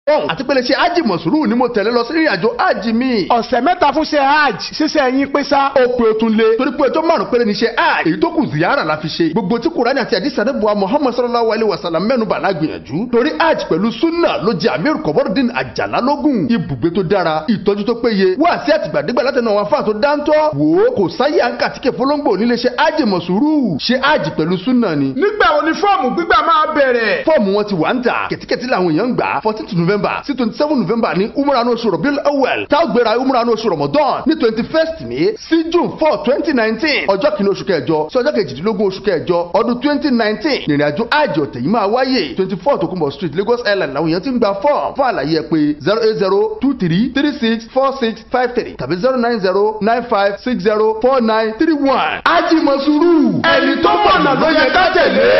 Àti pé lè ṣe ájì mọ̀sùrù ni mo tẹ̀lé lọ sí ìrìnàjò ájì mi. Ọ̀sẹ̀ 3 fún ṣe hajj, ṣíṣe ẹ̀yin pé sá. Ó pé o tún lé torí pé ọjọ́ 5 péré ni ṣe hajj, èyí tó kù ziyara la fi ṣe. Gbogbo tí Kùránì àti àdìsí àdébùwà Muhammad sallallahu alayhi wa sallam mẹ́nu bà lágbìyànjú. Torí hajj pẹ̀lú sunna ló jẹ́ Amir Kọ̀bọ́rọ̀dín Àjàlá lógún. Ibùgbé tó dára, ìtọ́jú tó péye, wá sí àtìgbàdégbà látẹnu àwọn afáà tó dáńtọ́. Wò ó kò sáyé à ń kàtíkè fọlọ́ngbò nílé ṣe hajj mọ̀sùrù. Ṣe hajj pẹ̀lú sunna ni. Nígbà wo ni fọ́ọ̀mù gbígbà máa bẹ̀rẹ̀? Fọ́ọ̀mù wọn ti wà ń tà. Kẹ̀tíkẹ̀tí làwọn èèyàn ń gbà. 14th November sí 27 November ní umrah oṣù Rabiul Awwal. Tá ó gbéra umrah oṣù Ramadan ní 21st May sí June 4, 2019. Ọjọ́ 1 oṣù kẹjọ sí ọjọ́ 18 oṣù kẹjọ ọdún 2019. Ìrìnàjò àjò ọ̀tẹ̀ yìí máa wáyé. 24 Tokunbo Street, Lagos Island làwọn èèyàn ti ń gba fọ́ọ̀mù. Fún àlàyé ẹ pé 08023364653 tàbí 09095604931. Ájì Mọ̀sùrù, ẹni tó mọ̀nà ló yẹ ká tẹ̀lé.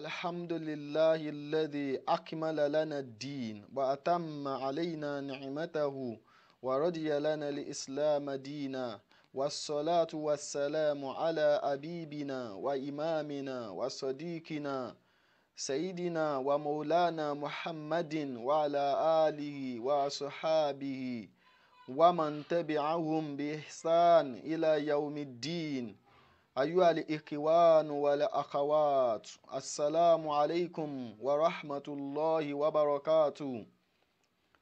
الحمد لله الذي أكمل لنا الدين وأتم علينا نعمته ورضي لنا الإسلام دينا والصلاة والسلام على أبيبنا وإمامنا وصديقنا سيدنا ومولانا محمد وعلى آله وصحابه ومن تبعهم بإحسان إلى يوم الدين. أيها الإخوان والأخوات، السلام عليكم ورحمة الله وبركاته.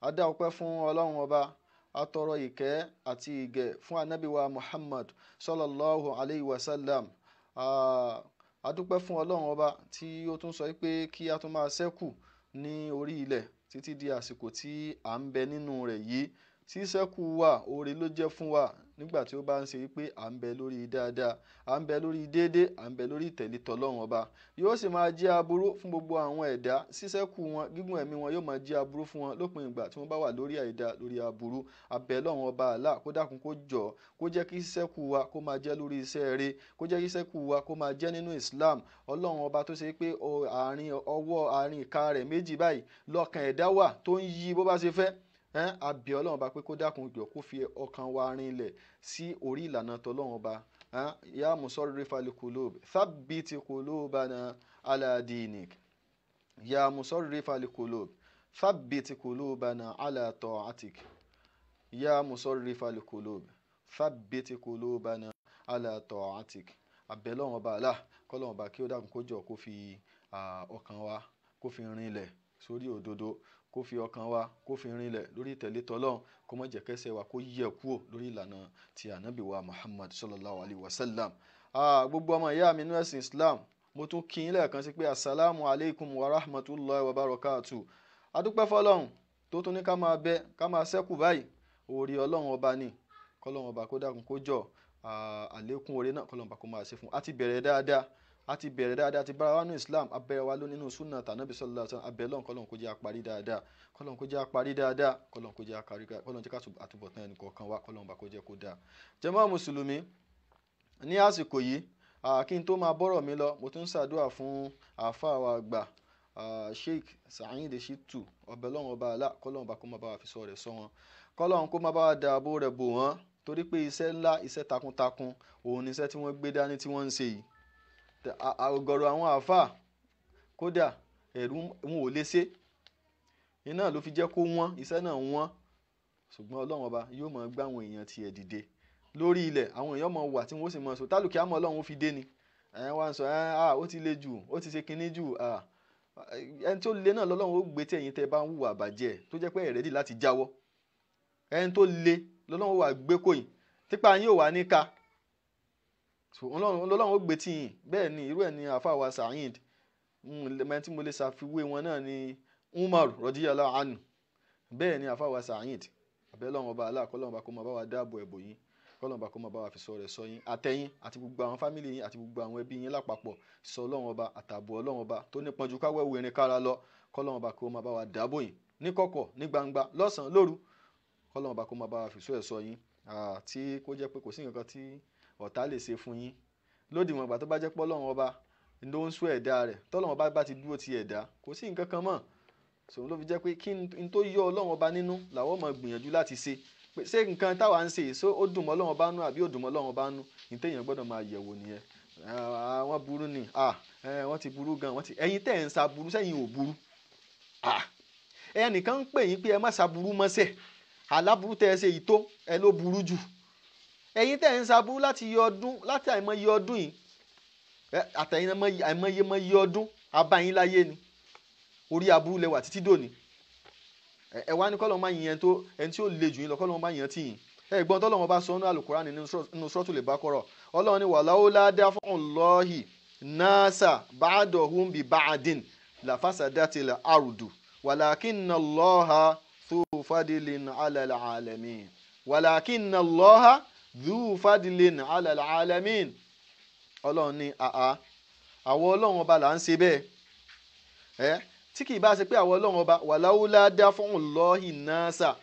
A dá ọpẹ́ fún Ọlọ́run Ọba, a tọrọ ìkẹ́ àti ìgẹ̀ fún Ànábì wa Muhammad sallallahu alayhi wa sallam. A dúpẹ́ fún Ọlọ́run Ọba tí ó tún sọ pé kí a tún máa ṣẹ́kù ní orí ilẹ̀ títí di àsìkò tí à ń bẹ nínú rẹ̀ yìí. Ṣíṣẹ́kù wa oore ló jẹ́ fún wa nígbà tí ó bá ń ṣe wípé à ń bẹ lórí dáadáa, à ń bẹ lórí déédé, à ń bẹ lórí ìtẹ̀lé tọlọ́run Ọba. Yóò sì máa jẹ́ aburú fún gbogbo àwọn ẹ̀dá. Ṣíṣẹ́kù wọn, gígùn ẹ̀mí wọn yóò máa jẹ́ aburú fún wọn lópin ìgbà tí wọ́n bá wà lórí àìda, lórí aburú. A bẹ̀ Ọlọ́run Ọba Allah kó dákun kó jọ̀, kó jẹ́ kí ṣíṣẹ́kù wa kó máa jẹ́ lórí iṣẹ́ rere, kó jẹ́ kí ṣíṣẹ́kù wa kó máa jẹ́ nínú Islam. Ọlọ́run Ọba tó ṣe pé àárín ọwọ́ àárín ìka rẹ̀ méjì báyìí lọ́kàn ẹ̀dá wà tó ń yí bó bá ṣe fẹ́. A bẹ̀ Ọlọ́run Ọba pé kó dákun jọ̀ọ́ kó fi ọkàn wa rinlẹ̀ sí orí ìlànà tọlọ́run Ọba. Ya musarrifal qulub thabbit qulubana ala dinik. Ya musarrifal qulub thabbit qulubana ala ta'atik. Ya musarrifal qulub thabbit qulubana ala ta'atik. A bẹ̀ Ọlọ́run Ọba Allah kọ́lọ́run Ọba kí ó dákun kó jọ̀ọ́ kó fi ọkàn wa kó fi rinlẹ̀ sórí òdodo, kó fi ọkàn wa kó fi rinlẹ̀ lórí ìtẹ̀lé tọlọ́run, kó má jẹ́ kẹ́sẹ̀ wa kó yẹ̀ kúò lórí ìlànà ti Ànábì wa Muhammad sallallahu alayhi wa sallam. Gbogbo ọmọ ìyá mi nínú ẹ̀sìn Islam, mo tún kí yín lẹ́ẹ̀kan sí pé assalamu alaikum wa rahmatulahi wa barakatu. A dúpẹ́ fọlọ́run tó tún ní ká máa bẹ ká máa ṣẹ́kù báyìí. Oore Ọlọ́run Ọba ni, kọ́lọ́run Ọba kó dákun kó jọ àlékún oore náà, kọ́lọ́run Ọba kó máa ṣe fún. A ti bẹ̀rẹ̀ dáadáa, a ti bẹ̀rẹ̀ dáadáa, ti bára wa nínú Islam, a bẹ̀rẹ̀ wa nínú sunna tànàbí sallallahu alaihi wasallam. A bẹ̀ Ọlọ́run kọ́lọ́run kó jẹ́ a parí dáadáa, kọ́lọ́run kó jẹ́ a parí dáadáa, kọ́lọ́run kó jẹ́ a parí, kọ́lọ́run jẹ́ ká àtúbọ̀tán ẹnì kọ̀ọ̀kan wa, kọ́lọ́run bá kó jẹ́ kó dáa. Jàmáà mùsùlùmí, ní àsìkò yìí, kí n tó máa bọ́rọ̀ mi lọ, mo tún ń ṣàdúrà fún àáfàá wa àgbà Sheikh Saheed Shittu, ọbẹ̀ Ọlọ́run Ọba Allah, kọ́lọ́run bá kó má bá wa fi sọ rẹ̀ sọ wọn, kọ́lọ́run kó má bá wa dáàbò rẹ̀ bò wọ́n, torí pé iṣẹ́ ńlá, iṣẹ́ takuntakun òun ni iṣẹ́ tí wọ́n gbé dání tí wọ́n ń ṣe yìí. Ọ̀gọ̀rọ̀ àwọn àáfàá kódà ẹ̀rù wọn ò lè ṣe, iná ló fi jẹ́ kó wọ́n, iṣẹ́ náà wọ́n. Ṣùgbọ́n Ọlọ́run Ọba yóò máa gbá àwọn èèyàn tiẹ̀ dìde lórí ilẹ̀, àwọn èèyàn máa wà tí wọ́n sì máa sọ tálùkì àmọ́ Ọlọ́run fi dé ni. Ẹ̀ wá ń sọ ó ti le jù, ó ti ṣe kinní jù. Ẹni tó le náà lọ́lọ́run ó gbé tí ẹ̀yin tẹ́ bá ń hùwà bàjẹ́ tó jẹ́ pé ẹ̀ rẹ́dì láti jáwọ́. Ẹni tó le lọ́lọ́run wà gbé kòyìn tipa yín ò wà ní ká, Ọlọ́run ó gbé tiyín. Bẹ́ẹ̀ ni irú ẹ̀ ni àáfàá wa Saheed, mẹ́ni tí mo lè ṣàfiwé wọn náà ni Umar radiyallahu anhu. Bẹ́ẹ̀ ni àáfàá wa Saheed, àbẹ́ Ọlọ́run Ọba Allah, kọ́lọ́run Ọba kó máa bá wa dáàbò ẹ̀bò yín, kọ́lọ́run Ọba kó máa bá wa fi sọ rẹ̀ sọ yín, àtẹ̀yìn àti gbogbo àwọn fámìlì yín àti gbogbo àwọn ẹbí yín lápapọ̀. Sọ Ọlọ́run Ọba àtààbò Ọlọ́run Ọba tó nípọn ju káwẹ́ wo irin kára lọ, kọ́lọ́run Ọba kó máa bá wa dáàbò yín ní kọ̀kọ̀, ní gbangba, lọ́sàn-án, lóru. Kọ́lọ́run Ọba kó máa bá wa fi sọ ẹ̀ sọ yín, tí kó jẹ́ pé kò sí nǹkan tí ọ̀tá lè ṣe fún yín lódiwọ̀n ìgbà tó bá jẹ́ pé Ọlọ́run Ọba ló ń sọ ẹ̀dá rẹ̀, tọ́lọ́run Ọba bá ti dúró ti ẹ̀dá, kò sí nǹkan kan mọ́. Sòun ló fi jẹ́ pé kí n tó yọ Ọlọ́run Ọba nínú làwọn máa gbìyànjú láti ṣe. Pé ṣé nǹkan táwa ń ṣe yìí, ṣé ó dùn mọ́ Ọlọ́run Ọba nú àbí ó dùn mọ́ Ọlọ́run Ọba nú? Ní téèyàn gbọ́dọ̀ máa yẹ̀wò nìyẹn. Wọ́n burú ni, wọ́n ti burú gan, wọ́n ti ẹ̀yin tẹ́ ẹ̀ ń sa burú sẹ́yìn ò burú. Ẹnìkan ń pè yín pé ẹ má ṣàbùrú mọ́sẹ̀, aláburú tẹ́ ẹ ṣe yìí tó ẹ ló burú jù. Ẹ̀yin tẹ́ ẹ ń ṣàbùrú láti yọ ọdún, láti àìmọye ọdún yìí, àtẹ̀yìn àìmọye mọye ọdún abáyín láyé ni, orí aburú lẹwà títí dòní. Ẹ wá ní kọ́lọ́ máa yìn tó ẹni tí ó le jù yín lọ, kọ́lọ́ máa yìn tí yìn. Ẹ gbọ́n tọ́lọ́run bá sọ nínú Al-Qur'ani nínú Suratul Baqara, Ọlọ́run ní walaula daf'ullahi nasa ba'dahum bi ba'din lafasadatil ardu walakinna Allaha dhu fadlin 'alal 'alamin, walakinna Allaha dhu fadlin 'alal 'alamin. Ọlọ́run ní àá àwọn Ọlọ́run ọba là ń ṣe bẹ́ẹ̀. Tí kì í bá ṣe pé àwọn Ọlọ́run ọba walaula daf'ullahi nasa,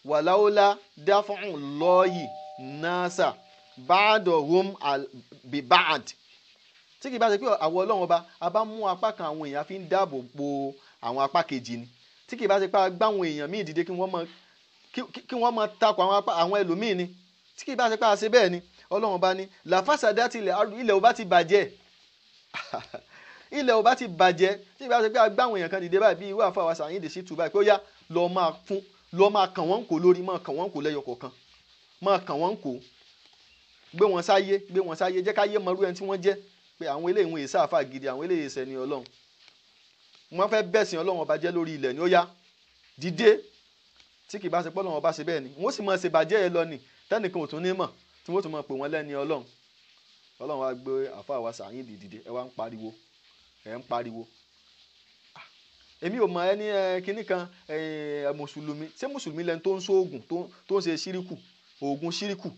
walaula daf'ullahi nasa ba'dahum bi ba'd, tí kì í bá ṣe pé àwọn Ọlọ́run ọba a bá mú apá kan àwọn èèyàn fi ń dáàbò bo àwọn apá kejì ni, tí kì í bá ṣe pé a gbá àwọn èèyàn míì dìde kí wọ́n máa takò àwọn ẹlòmíì ni, tí kì í bá ṣe pé a ṣe bẹ́ẹ̀ ni, Ọlọ́run bá ní làfàṣàdá tilẹ̀ ilẹ̀ ò bá ti bàjẹ́, ilẹ̀ ò bá ti bàjẹ́. Tí kì í bá ṣe pé a gbá àwọn èèyàn kan dìde báyìí bí irú àfàwà Sàyíǹdì Ṣítù báyìí pé ó yá lọ máa fún, lọ máa kàn wọ́n kò lórí, máa kàn wọ́n kò lẹ́yọ kọ̀ọ̀kan, máa kàn wọ́n kò, gbé wọn sáyé, gbé wọn sáyé, jẹ́ káyé mọrú ẹni tí wọ́n jẹ́, pé àwọn eléyìí wọn èsà àfà gidi, àwọn eléyìí ẹsẹ̀ ni Ọlọ́run, wọ́n fẹ́ bẹ̀sìn Ọlọ́run ọba jẹ́ lórí ilẹ̀ ni, ó yá dìde. Tí kì bá ṣe pé Ọlọ́run ọba ṣe bẹ́ẹ̀ ni, wọ́n sì máa ṣe bàjẹ́ ẹ lọ ni, tẹ́nìkan ò tún ní mọ̀, tí wọ́n tún máa pè wọ́n lẹ́ni Ọlọ́run. Ọlọ́run wa gbé àfà wa Sàyíǹdì dìde, ẹ wá ń pariwo, ẹ ń pariwo. Èmi ò mọ ẹni kinní kan mùsùlùmí, ṣé mùsùlùmí lẹni tó ń ṣoògùn, tó ń ṣe ṣíríkù, oògùn ṣíríkù,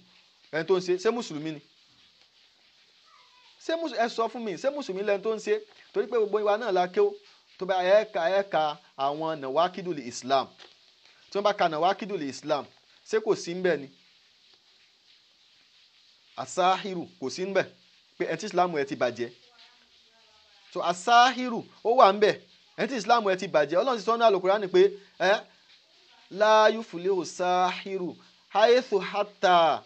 ẹni tó ń ṣe, ṣé mùsùlùmí ni? Ṣé ẹ sọ fún mi, ṣé mùsùlùmí lẹni tó ń ṣe? Torí pé gbogbo ìwà náà la kéwò, tó bá ẹ̀ka àwọn nàwákìdùlì Islam, tí wọ́n bá ka nàwákìdùlì Islam, ṣé kò sí ń bẹ̀ ni? Asáhírù kò sí ń bẹ̀ pé ẹni tí Islam ẹ ti bàjẹ́. So asáhírù ó wà ń bẹ̀, ẹni tí Islam ẹ ti bàjẹ́. Ọlọ́run ti sọ ní Al-Qur'ani pé la yufulihu sáhírù haythu hatta,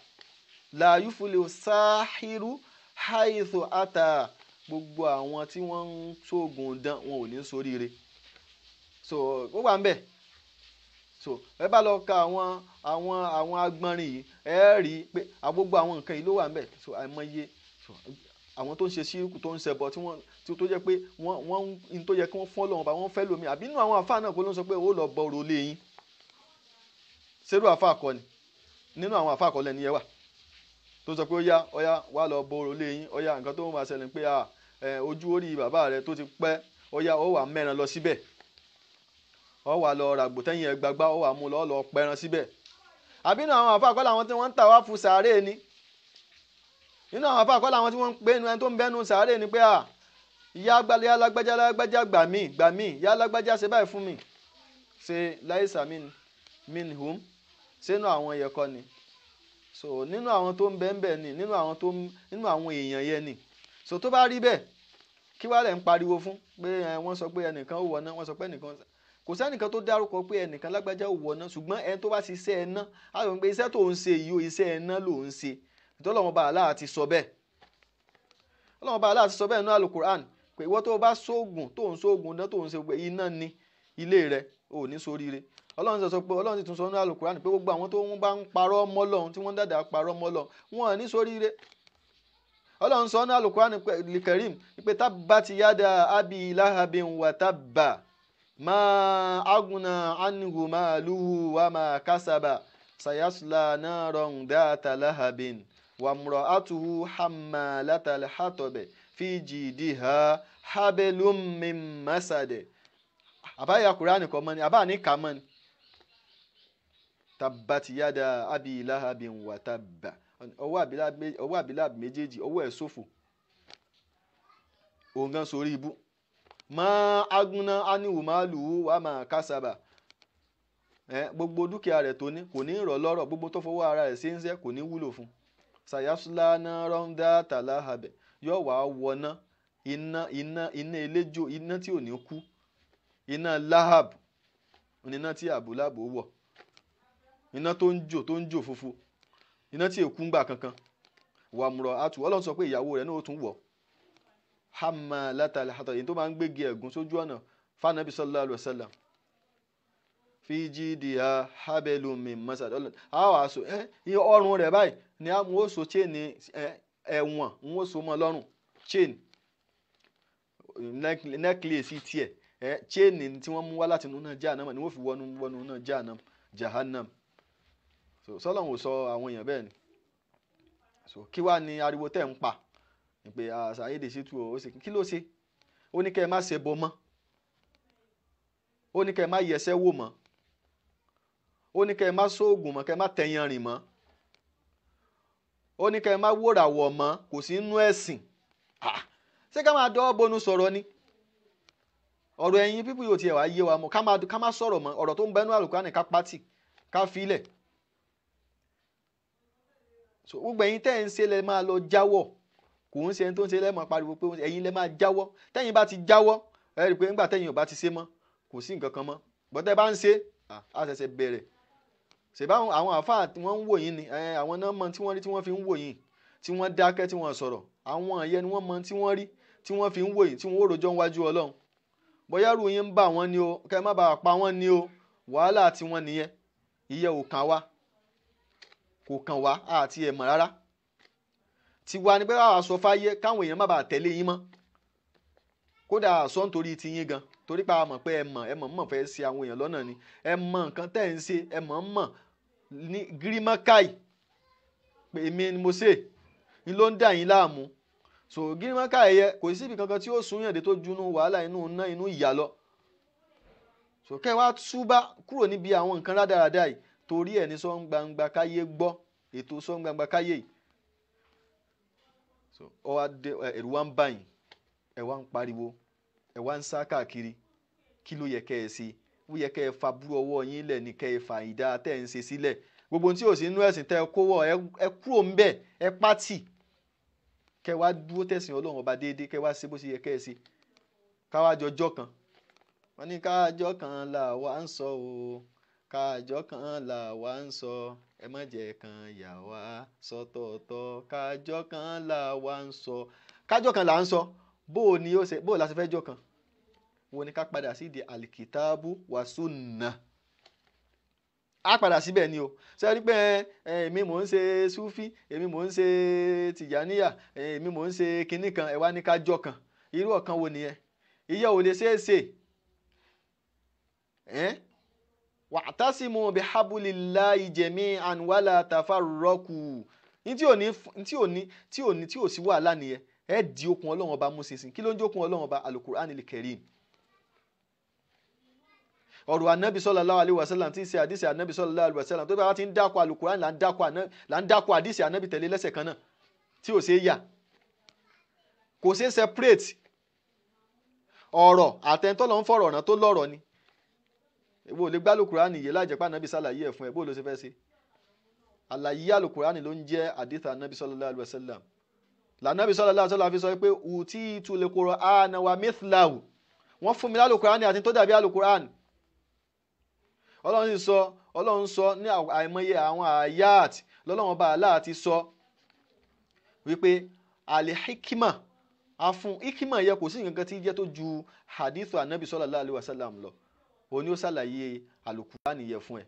la yufulihu sáhírù haythu ata. Gbogbo àwọn tí wọ́n ń ṣoògùn dán wọn ò ní ṣoríire. So ó wà ń bẹ̀. So ẹ bá lọ ka àwọn agbọ́nrin yìí, ẹ rí i pé gbogbo àwọn nǹkan yìí ló wà ń bẹ̀. So àìmọye, so àwọn tó ń ṣe ṣírùkù, tó ń ṣẹbọ, tí wọ́n tó jẹ́ pé wọ́n ń tó yẹ kí wọ́n fún Ọlọ́run bá wọ́n fẹ́ lómi, àbí nínú àwọn àfáà náà kó ló ń sọ pé ó lọ bọ orò lé yín. Ṣerú àfáà kọ́ ni? Nínú àwọn àfáà kọ́ lẹ́ni yẹn wà tó sọ pé ó yá ó yá wá lọ bọ orò lé yín, ó yá nǹkan tó máa ṣẹlẹ̀ pé ojú orí bàbá rẹ tó ti pẹ́, ó yá ó wà mẹ́ran lọ síbẹ̀, ó wà lọ ràgbò tẹ́yìn ẹgbàgbá, ó wà mú lọ lọ pẹran síbẹ̀. Àbí nínú àwọn àfáà kọ́ làwọn tí wọ́n ń tà wá fún sàárè ni? Nínú àwọn àfáà kọ́ làwọn tí wọ́n ń pè ẹni tó ń bẹ́nu sàárè ni pé ìyá agbálẹ̀ alágbájá alágbájá gbà mí gbà mí, ìyá alágbájá ṣe báyìí fún mi, ṣe láìsà minhum, sínú àwọn yẹn kọ́ ni? So nínú àwọn tó ń bẹ ń bẹ ni, nínú àwọn tó nínú àwọn èèyàn yẹn ni. So tó bá rí bẹ́ẹ̀, kí wàá lẹ̀ ń pariwo fún pé wọ́n sọ pé ẹnìkan ó wọná, wọ́n sọ pé ẹnìkan, kò sẹ́nìkan tó dárúkọ pé ẹnìkan lágbájá ó wọná, ṣùgbọ́n ẹni tó bá ti ṣe ẹ ná, á lọ pé iṣẹ́ tó ń ṣe yìí ó iṣẹ́ ẹ ná ló ń ṣe. Ọlọ́run bá Aláà ti sọ bẹ́ẹ̀, Ọlọ́run bá Aláà ti sọ bẹ́ẹ̀ nínú Al-Qur'an pé ìwọ tó bá ṣoògùn, tó ń ṣoògùn náà, tó ń ṣe gbogbo iná ni ilé rẹ, ò ní ṣoríire. Ọlọ́run sọ pé, Ọlọ́run sì tún sọ nínú Al-Qur'an pé gbogbo àwọn tó ń bá ń parọ́ mọ́ Ọlọ́run, tí wọ́n ń dàda parọ́ mọ́ Ọlọ́run, wọn ò ní ṣoríire. Ọlọ́run sọ nínú Al-Qur'an Al-Karim pé tabbati yada abi lahabin wa tabba ma aghna anhu maluhu wa ma kasaba sayasla naran dhata lahabin wa imra'atuhu hammalatal hatab fi jidiha hablum min masad. Àbáyà Kùránì kọ́ mọ́ ni, àbá ní kà mọ́ ni. Tabbati yada abi lahabin wa tabba, ọwọ́ àbíláàbí méjèèjì, ọwọ́ ẹ̀ ṣòfò, òun gan sórí ibú. Ma agúnná ánìwò máa lù ú wà máa kásábà, gbogbo dúkìá rẹ̀ tó ní kò ní rọ̀ lọ́rọ̀, gbogbo tó fọwọ́ ara rẹ̀ ṣe ń ṣe kò ní wúlò fún. Sayasula náà rọ́ńdà tàláhàbẹ̀, yóò wá wọná iná, iná, iná eléjò, iná tí ò ní kú, iná lahab, iná tí àbúláàbò wọ̀, iná tó ń jò, tó ń jò fufu, iná tí èkú ń gbà kankan. Wàmúrọ̀ àtù, Ọlọ́run sọ pé ìyàwó rẹ̀ náà ó tún wọ̀. Hama látàlẹ́ àtọ̀, èyí tó máa ń gbégi ẹ̀gún sójú ọ̀nà fanabi sallallahu alaihi wasallam. Fi jidiha hablum min masad. Àwọn aṣọ ọrùn rẹ̀ báyìí ni wọ́n so chain ẹ̀wọ̀n, wọ́n so mọ́ lọ́rùn, chain necklace tiẹ̀, chain tí wọ́n mú wá láti inú náà jahannam ni wọ́n fi wọnú náà jahannam. So sọlọ́run ò sọ àwọn èèyàn bẹ́ẹ̀ ni. So kí wàá ní ariwo tẹ̀ ń pa pé Saheed Shittu ó ṣe kí ló ṣe? Ó ní kẹ́ ẹ má ṣe bọ mọ́, ó ní kẹ́ ẹ má yẹsẹ́ wò mọ́, ó ní kẹ́ ẹ má sóògùn mọ́, kẹ́ ẹ má tẹ̀yàn rìn mọ́, ó ní kẹ́ ẹ má wòràwọ̀ mọ́, kò sí inú ẹ̀sìn. Ṣé ká máa dọ́wọ́ bonu sọ̀rọ̀ ni? Ọ̀rọ̀ ẹ̀yin pípù yóò tiẹ̀ wá yé wa mọ́, ká má sọ̀rọ̀ mọ́. Ọ̀rọ̀ tó ń bẹnu Àlùkùránì ká pátì ká filẹ̀. So gbogbo ẹ̀yin tẹ́ ẹ̀ ń ṣe lẹ máa lọ jáwọ́, kò ń ṣe ẹni tó ń ṣe lẹ́mọ̀ pariwo pé ẹ̀yin lẹ máa jáwọ́. Tẹ́yin bá ti jáwọ́, ẹ rí i pé nígbà tẹ́yin ò bá ti ṣe mọ́, kò sí nǹkan kan mọ́. Bọ́tẹ́ bá ń ṣe, á ṣẹ̀ṣẹ̀ bẹ̀rẹ̀. Ṣèbá àwọn àáfàá tí wọ́n ń wò yín ni, àwọn náà mọ tí wọ́n rí tí wọ́n fi ń wò yín, tí wọ́n dákẹ́ tí wọ́n sọ̀rọ̀. Àwọn ìyẹn ni wọ́n mọ tí wọ́n rí tí wọ́n fi ń wò yín, tí wọ́n ó rojọ́ níwájú Ọlọ́run. Bóyá rú yín ń bà wọ́n ni o, kẹ́ ẹ má bàa pa wọ́n ni o, wàhálà tí wọ́n nìyẹn. Ìyẹn ò kàn wá, kò kàn wá àti ẹ̀ mọ̀ rárá. Tiwa ni pé káwa sọ fáyé káwọn èèyàn má bàa tẹ̀lé yín mọ́. Kódà sọ nítorí ti yín gan, torí pa mọ̀ pé ẹ mọ̀ mọ̀ fẹ́ ṣe àwọn èèyàn lọ́nà ni. Ẹ mọ̀ nǹkan tẹ́ ẹ̀ ń ṣe, ẹ mọ̀ mọ̀ ní gírímọ́káì pé èmi ni mo ṣe, ni ló ń dà yín láàmú. So gírímọ́káì yẹ kò sí ibi kankan tí ó sún yàn dé tó junú wàhálà inú iná inú ìyà lọ. So kẹ́ wá túbá kúrò níbi àwọn nǹkan rádaràda yìí, torí ẹ̀ ní Sọ́ngbangba káyé gbọ́, ètò Sọ́ngbangba káyé yìí. So ọ wá dé, ẹ̀rù wá ń bà yín, ẹ wá ń pariwo, ẹ wá ń sá káàkiri. Kí ló yẹ kẹ́ ẹ ṣe? Ó yẹ kẹ́ ẹ fa bú ọwọ́ yín lẹ̀ ní, kẹ́ ẹ fa ìdá tẹ́ ẹ ń ṣe sílẹ̀. Gbogbo ohun tí ò sí inú ẹ̀sìn tẹ́ ẹ kó wọ̀, ẹ kúrò ń bẹ̀, ẹ pátì. Kẹ́ wá dúró tẹ̀sìn Ọlọ́run ọba déédéé, kẹ́ wá ṣe bó ṣe yẹ kẹ́ ẹ ṣe. Ká wá jọjọ́ kan. Wọ́n ní káàjọ́ kan là wá ń sọ o, káàjọ́ kan là wá ń sọ, ẹ má jẹ́ kan yà wá sọ́tọ̀ọ̀tọ̀, káàjọ́ kan là wá ń sọ. Kájọ́ kan là ń sọ, bó o ní ó ṣe, bó o la ṣe fẹ́ jọ́ kan? Wọ́n ní ká padà sí di alikitaabu wa sunna. Á padà síbẹ̀ ni o. Ṣé rí pé èmi mò ń ṣe sufi, èmi mò ń ṣe tìjàníyà, èmi mò ń ṣe kinní kan, ẹ wá ní ká jọ́ kan. Irú ọ̀kan wo nìyẹn? Ìyẹn ò lè ṣeé ṣe. Wa'tasimu bihablillahi jami'an wala tafarraqu. Ní tí ò ní tí ò ní tí ò sí wàhálà nìyẹn. Ẹ di okùn Ọlọ́run ọba mú ṣinṣin. Kí ló ń jókun Ọlọ́run ọba? Al-Qur'anil Karim. Ọ̀rọ̀ Ànábì sallallahu alaihi wasallam tí ń ṣe àdìsí Ànábì sallallahu alaihi wasallam, tó bá wá ti ń dákọ̀ Al-Qur'an là ń dákọ̀ àdìsí Ànábì tẹ̀lé lẹ́sẹ̀ kan náà tí ò ṣeé yà, kò ṣeé separate. Ọ̀rọ̀ àtẹ̀ntọ́ ló ń fọ̀rọ̀ ọ̀nà tó lọ́rọ̀ ni. Èwo lè gbá Al-Qur'an yìí láìjẹ́ pé Ànábì ṣàlàyé ẹ̀ fún ẹ, bó ló ṣe fẹ́ ṣe? Àlàyé Al-Qur'an ló ń jẹ́ àdìsí Ànábì sallallahu alaihi wasallam. Lànàbì sallallahu alaihi wasallam fi sọ pé utitul Qur'ana wa mithlahu. Wọ́n fún mi lálùkùránì àti tó dàbí àlùkùránì. Ọlọ́run sọ, Ọlọ́run sọ ní àìmọye àwọn àyáàtì lọ́lọ́run bá Allah ti sọ wípé alihikima afún hikima yẹ kò sí nǹkan tí jẹ́ tó ju hadithu Ànábì sallallahu alaihi wasallam lọ. Òun ni ó ṣàlàyé àlùkùránì yẹ fún ẹ.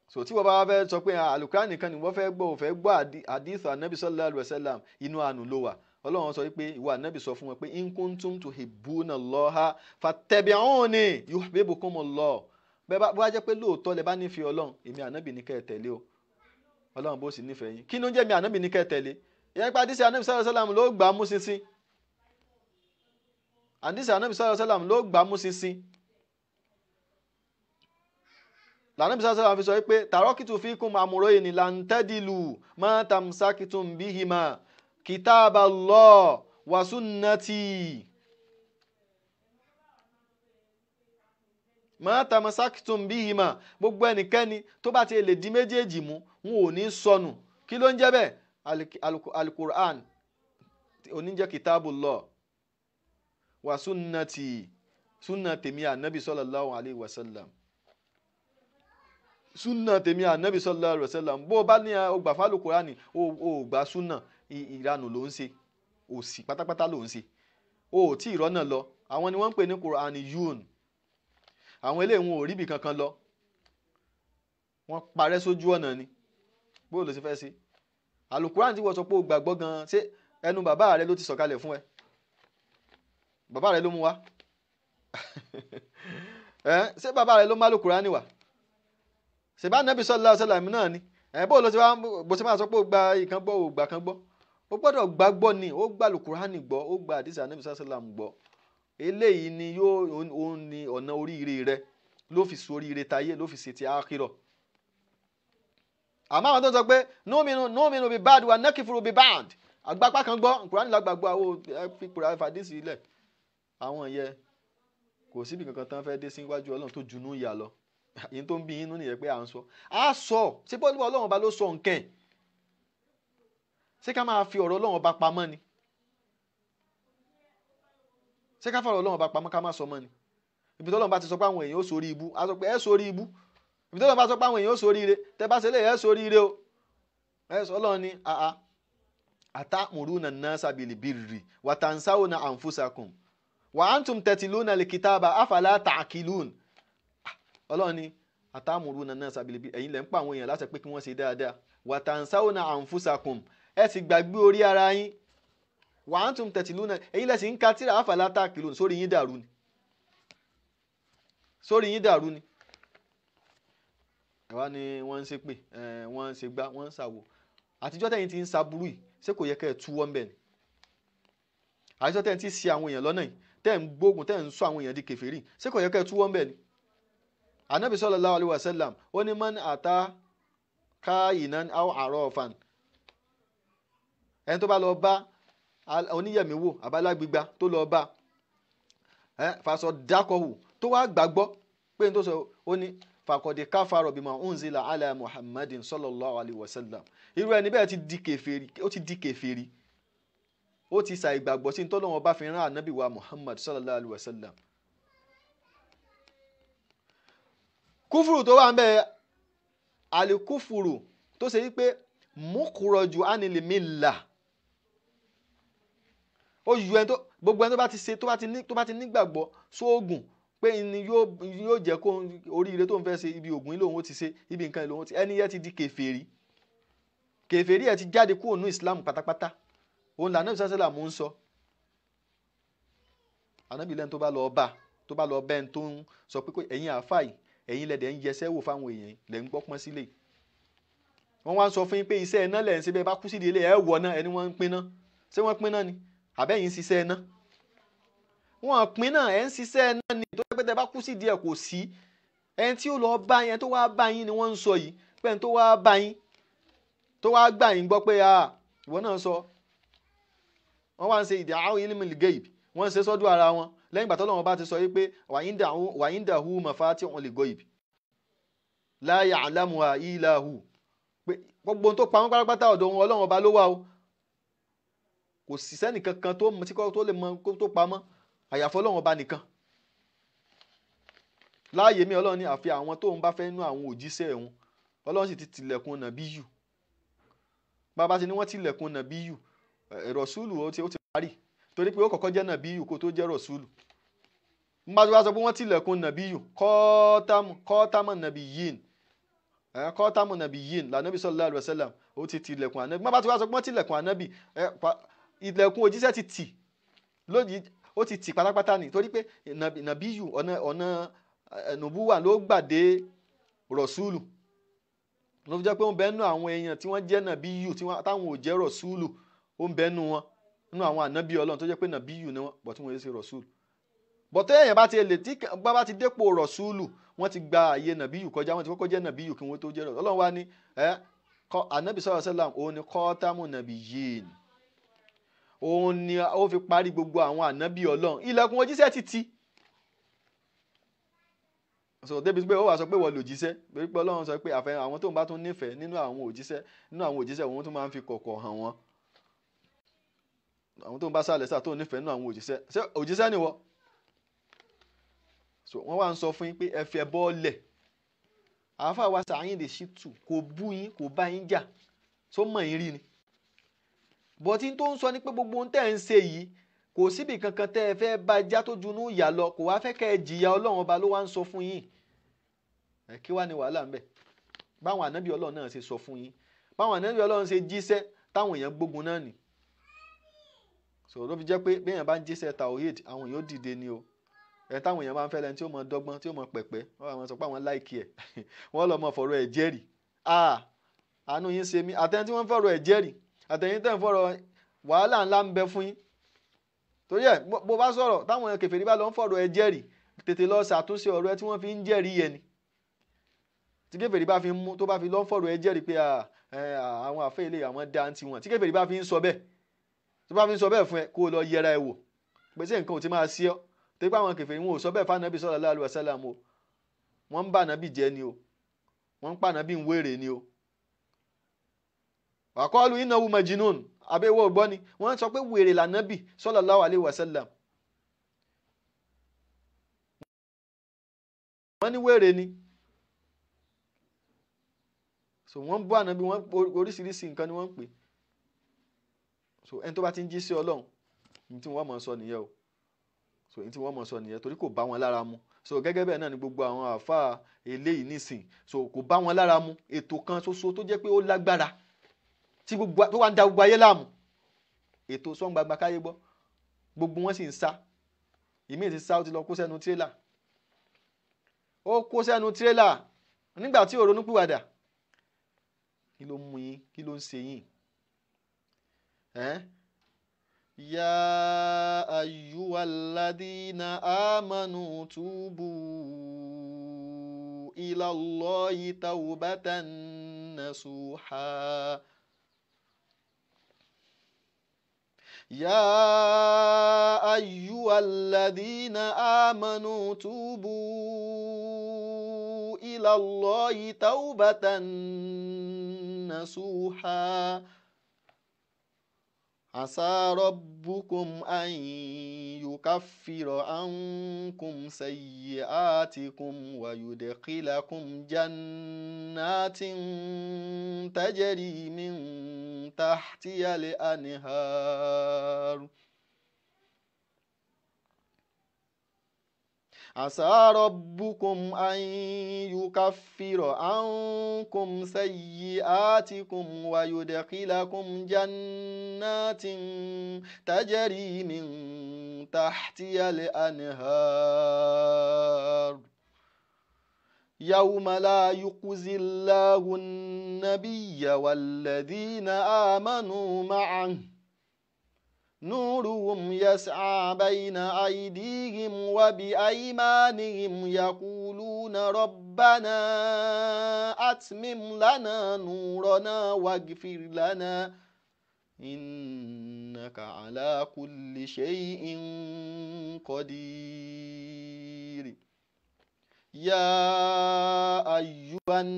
So tí wọ́n bá fẹ́ sọ pé àlùkùránì nìkan ni wọ́n fẹ́ gbọ́, ò fẹ́ gbọ́ hadithu Ànábì sallallahu alaihi wasallam, inú àánú ló wà. Ọlọ́run sọ wípé ìwọ Ànábì sọ fún wọn pé in kuntum tuhibbuna Allaha fattabi'uni yuhbibkumullah. Bẹ́ẹ̀ bá jẹ́ pé lóòótọ́ lẹ bá nífẹ̀ẹ́ Ọlọ́run, èmi Ànábì ní kẹ́ ẹ tẹ̀lé o. Ọlọ́run bó sì nífẹ̀ẹ́ yín. Kí ló ń jẹ́ mi Ànábì ní kẹ́ ẹ tẹ̀lé? Ìyẹn pé àdìsí Ànábì sallallahu alaihi wasallam ló gbà mú ṣinṣin. Àdìsí Ànábì sallallahu alaihi wasallam ló gbà mú ṣinṣin. Lànàbì sallallahu alaihi wasallam fi sọ pé tarakitu fikum amrayni lan tadilu ma tamsakitum bihima kitaballah wa sunnati. Ma tamasakitum bihima. Gbogbo ẹnikẹ́ni tó bá ti lè di méjèèjì mú, wọn ò ní sọnù. Kí ló ń jẹ́ bẹ́ẹ̀? Al-Qur'an oníjẹ́ kitabullah wa sunnati, sunna tèmi Ànábì sallallahu alaihi wasallam. Sunna tèmi Ànábì sallallahu alaihi wasallam. Bó o bá ní o gbà fálù Kùránì, o gbà sunna, ìranù ló ń ṣe, òsì pátápátá ló ń ṣe, o ò tí ìrọ́nà lọ. Àwọn ni wọ́n ń pè ní Qur'aniyun. Àwọn eléyìí wọn ò ríbi kankan lọ, wọ́n parẹ́ sójú ọ̀nà ni. Bó ló ṣe fẹ́ ṣe alukuran tí wọ́n sọ pé o gbàgbọ́ gan-an, ṣé ẹnu bàbá rẹ ló ti sọ̀kalẹ̀ fún ẹ? Bàbá rẹ ló mú wá? Ṣé bàbá rẹ ló mú alukuran wá? Ṣé bá Nábì sallallahu alaihi wasallam náà ni? Bó ló ṣe wá bó ṣe máa sọ pé o gba ìkan gbọ́, o gbà kan gbọ́? O gbọ́dọ̀ gbàgbọ́ ni, o gba alukuran gbọ́, o gba àdìsí Nábì sallallahu alaihi wasallam gbọ́. Eléyìí ni yóò òun ni ọ̀nà oríire rẹ, ló fi soríire tayé, ló fi ṣe ti ákírọ̀. Àmọ́ àwọn tó ń sọ pé nómìnú bí bad wa nẹ́kìfúru bí bad, àgbapá kan gbọ́ Kùránì lágbàgbọ́, àwọn fipò fàdísì ilẹ̀, àwọn yẹn kò síbi kankan tán fẹ́ dé síwájú Ọlọ́run tó junú ìyà lọ. Yìí tó ń bí inú nìyẹn pé à ń sọ á sọ ṣé bọ́ọ̀lù Ọlọ́run ọba ló sọ nǹkan ẹ̀? Ṣé ká máa fi ọ̀rọ̀ Ọlọ́run ọba pamọ́ ni? Ṣé ká fọ̀rọ̀ Ọlọ́run ọba pamọ́ ká má sọ mọ́ ni? Ibi tọ́lọ́run bá ti sọ pé àwọn èèyàn ó sórí ibú, á sọ pé ẹ sórí ibú. Ibi tọ́lọ́run bá sọ pé àwọn èèyàn ó sórí ire, tẹ́ bá ṣe lè ẹ sórí ire o. Ẹ sọ Ọlọ́run ni àá atamuruna nnasa bilbirri wa tansawna anfusakum wa antum tatluna alkitaba afala ta'qilun. Ọlọ́run ni atamuruna nnasa bilbirri, ẹ̀yin lẹ́ ń pa àwọn èèyàn láṣẹ pé kí wọ́n ṣe dáadáa, wa tansawna anfusakum, ẹ sì gbàgbé orí ara yín, wa antum tatluna, ẹ̀yin lẹ́ sì ń ka tírà, afala ta'qilun, sórí yín dàrú ni, sórí yín dàrú ni. Ẹ wá ní wọ́n ń ṣe pé wọ́n ń ṣe gbá, wọ́n ń ṣàwò. Àtijọ́ tẹ̀yin ti ń ṣaburú yìí, ṣé kò yẹ kẹ́ ẹ túwọ́ ń bẹ̀ ni? Àtijọ́ tẹ̀yin ti ṣì àwọn èèyàn lọ́nà yìí, tẹ́ ń gbógun, tẹ́ ń sọ àwọn èèyàn di kèfèrí, ṣé kò yẹ kẹ́ ẹ túwọ́ ń bẹ̀ ni? Ànábì sallallahu alaihi wasallam ó ní man ata kahinan aw arafan, ẹni tó bá lọ bá oníyẹ̀míwò àbálágbígba tó lọ bá fasọ dákọ̀hù tó wá gbàgbọ́ pé n tó sọ, ó ní fàkọ̀dé káfàrọ̀ bima unzila ala muhammadin sallallahu alayhi wa sallam, irú ẹni bẹ́ẹ̀ ti di kèfèrí, ó ti di kèfèrí, ó ti ṣàì gbàgbọ́ sí ntọ́lọ́wọ́n bá fi rán ànábì wa muhammad sallallahu alayhi wa sallam. Kúfùrù tó wà ń bẹ, àlìkúfùrù tó ṣe wípé mukhraju anil millah, ó yọ ẹni tó gbogbo ẹni tó bá ti ṣe tó bá ti nígbàgbọ́ sóògùn pé ni yóò jẹ́ kó oríire tó ń fẹ́ ṣe, ibi ògùn yìí lòun ó ti ṣe, ibi nǹkan yìí lòun ó ti, ẹni yẹn ti di kèfèrí. Kèfèrí ẹ̀ ti jáde kúrò ní Islam pátápátá. Òun là Ànábì sálà mú ń sọ. Ànábì lẹ́nu tó bá lọ bá tó bá lọ bẹ́ẹ̀ tó ń sọ pé ẹ̀yin àáfàá yìí, ẹ̀yin lẹ̀dẹ̀ ń yẹsẹ́ wò fáwọn èèyàn, lẹ̀ ń gbọ́pọ́n sílẹ̀. Wọ́n wá ń sọ fún yín pé iṣẹ́ iná lẹ̀ ń ṣe, bẹ́ẹ̀ bá kú sídìí ilé ẹ̀ wọ̀ náà, ẹni wọ́n ń pín náà. Ṣé wọ́n pín náà ni? Àbẹ́yìn ṣiṣẹ́ iná? Wọ́n pín náà, ẹ̀ ń ṣiṣẹ́ náà ni. Tó pé tẹ́ bá kú sí díẹ̀ kò sí ẹni tí ó lọ bá yẹn, tó wá bá yín ni wọ́n ń sọ yìí, pé ẹni tó wá bá yín tó wá gbà yín gbọ́ pé ìwọ náà sọ. Wọ́n wá ń ṣe ìdí àwọn ilmul ghaib, wọ́n ń ṣe sọ́dọ̀ ara wọn lẹ́yìn ìgbà tọ́lọ́run bá ti sọ yìí pé wa indahu mafatihul ghaib la ya'lamuha illa hu, pé gbogbo ohun tó pamọ́ pátápátá ọ̀dọ̀ wọn Ọlọ́run ọba ló wà o, kò sì sẹ́nì kankan tó lè mọ tó pamọ́ àyàfọ́ Ọlọ́run ọba nìkan. Láàyè mi Ọlọ́run ní àfi àwọn tóun bá fẹ́ nú àwọn òjíṣẹ́ òun. Ọlọ́run sì ti tilẹ̀kùn nàbíyù. Bàbá ti ní wọ́n tilẹ̀kùn nàbíyù, rọ̀ṣúlù ó ti parí, torí pé ó kọ́kọ́ jẹ́ nàbíyù kó tó jẹ́ rọ̀ṣúlù. Nígbà tí wọ́n sọ pé wọ́n tilẹ̀kùn nàbíyù, kọ́ọ́támù nàbíyìn, kọ́ọ́támù nàbíyìn lànàbí sallallahu alaihi wasallam ó ti tilẹ̀kùn ànábì. Bàbá tí wọ́n sọ pé wọ́n tilẹ̀kùn ànábì, ilẹ̀kùn òjíṣẹ́ ti tì lójijì, ó ti tì pátápátá ni, torí pé nàbíyù ọ̀nà nùbúwà ló gbàdé rọ̀ṣúlù. Ló fi jẹ́ pé ó ń bẹ́nu àwọn èèyàn tí wọ́n jẹ́ nàbíyù táwọn ò jẹ́ rọ̀ṣúlù, ó ń bẹ́nu wọn nínú àwọn ànábì Ọlọ́run tó jẹ́ pé nàbíyù ni wọ́n, bọ̀ tí wọ́n yé ṣe rọ̀ṣúlù. Bọ̀tẹ́ èèyàn bá ti lè tí bá ti dépò rọ̀ṣúlù, wọ́n ti gba àyè nàbíyù kọjá, wọ́n ti kọ́kọ́ jẹ́ nàbíyù kí wọ́n tó jẹ́ rọ̀ṣúlù. Ọlọ́run wá ní ànábì sallallahu alaihi wasallam òun ni khatamu nabiyyin, òun ni ó fi parí gbogbo àwọn ànábì Ọlọ́run. Ilẹ̀kùn òjíṣẹ́ ti tì. So débi pé ó wá sọ pé wọ́n lòjíṣẹ́, torí pé Ọlọ́run sọ pé àfẹ́ àwọn tó ń bá tún nífẹ̀ẹ́ nínú àwọn òjíṣẹ́, nínú àwọn òjíṣẹ́ òun tún máa ń fi kọ̀kọ̀ hàn wọ́n. Àwọn tó ń bá sálẹ̀ sá tó nífẹ̀ẹ́ nínú àwọn òjíṣẹ́, ṣé òjíṣẹ́ ni wọ́n? So wọ́n wá ń sọ fún yín pé ẹ fi ẹbọ lẹ̀. Àáfàá wa Saheed Shittu kò bú yín, kò bá yín jà, tó mọ̀ yín rí ni. Bọ̀tí tó ń sọ ni pé gbogbo ohun tẹ́ ń ṣe yìí Kò síbi kankan tẹ́ ẹ fẹ́ bá já tó junú ìyà lọ, kò wá fẹ́ kẹ́ ẹ jìyà Ọlọ́run ọba ló wá ń sọ fún yín. Ẹ kí wá ní wàhálà ń bẹ? Báwọn ànábì Ọlọ́run náà ṣe sọ fún yín, báwọn ànábì Ọlọ́run ṣe jíṣẹ́ táwọn èèyàn gbógun náà nì. Sọ̀rọ̀ ló fi jẹ́ pé béèyàn bá ń jíṣẹ́ tawhid, àwọn èèyàn ó dìde ni o. Ẹ táwọn èèyàn máa ń fẹ́ lẹ́ni tí ó mọ dọ́gbọ́n, tí ó mọ pẹ̀pẹ́, wọ́n máa sọ pé àwọn láìkí ẹ̀, wọ́n lọ mọ fọ̀rọ̀ ẹ̀ jẹ́rìí. Àánú yín ṣe mí, àtẹni tí wọ́n fọ̀rọ̀ ẹ̀ jẹ́rìí, àtẹ̀yìn tẹ̀ ń fọ̀rọ̀, wàhálà ńlá ń bẹ fún yín. Torí ẹ̀ bó bá sọ̀rọ̀ táwọn kèfèrí bá lọ ń fọ̀rọ̀ ẹ̀ jẹ́rìí, tètè lọ ṣàtúnṣe ọ̀rọ̀ ẹ tí wọ́n fi ń jẹ́rìí yẹn ni. Tí kèfèrí bá fi ń mú, tó bá fi lọ ń fọ̀rọ̀ ẹ̀ jẹ́rìí pé àwọn àfẹ́ ilé àwọn dá ń tiwọn, tí kèfèrí bá fi ń sọ bẹ́ẹ̀, tó bá fi ń sọ bẹ́ẹ̀ fún ẹ, kó o lọ yẹra ẹ wò pé ṣé nǹkan ò ti máa ṣe ọ́. Torí pé àwọn kèfèrí wọn ò sọ bẹ́ẹ̀ fánábì sallallahu alaihi wasallam o, wọ́n ń bà nábì jẹ́ ni o, wọ́n ń pa nábì ń wéèrè ni o. Wàkọ́ọ̀lù innahu majnun, àbẹ̀wò ọ̀gbọ́n ni wọ́n sọ pé wèrè lànábì sallallahu alaihi wasallam, wọ́n ní wèrè ni. So wọ́n ń bú ànábì, wọ́n oríṣiríṣi nǹkan ni wọ́n ń pè. So ẹni tó bá ti ń jí sí Ọlọ́run, ní tí wọ́n mọ̀ sọ nìyẹn o. So ní tí wọ́n mọ̀ sọ nìyẹn, torí kò bá wọn lára mu. So gẹ́gẹ́ bẹ́ẹ̀ náà ni gbogbo àwọn àáfàá eléyìí nísìn, so kò bá wọn lára mu. Ètò kan ṣoṣo tó jẹ́ pé ó lágbára tí gbogbo tó wá ń da gbogbo ayé láàmú, ètò sọ́ngbàgbà káyé gbọ́, gbogbo wọn sì ń sá. Ìmíì ti sá, ó ti lọ kó sẹ́nu tírélà, ó kó sẹ́nu tírélà nígbà tí ò ronúpìwàdà. Kí ló mú yín? Kí ló ń ṣe yín? Ya ayyuhalladhina amanu tubu ila Allahi tawbatan nasuha. Ya ayyuhalladhina amanu tubu ila Allahi tawbatan nasuha. Asa rabbukum an yukaffira ankum sayyi'atikum wa yudkhilakum jannatin tajri min tahtiyal anhar. Asa rabbukum an yukaffira ankum sayyi'atikum wa yudkhilakum jannatin tajri min tahtiyal anhar. Yawma la yukhzi Allahu an-nabiyya walladhina amanu ma'ahu. Nuruhum yas'a bayna aydihim wa biaymanihim yaquluna rabbana atmim lana nurana waghfir lana innaka ala kulli shay'in qadir. Ya ayyuhan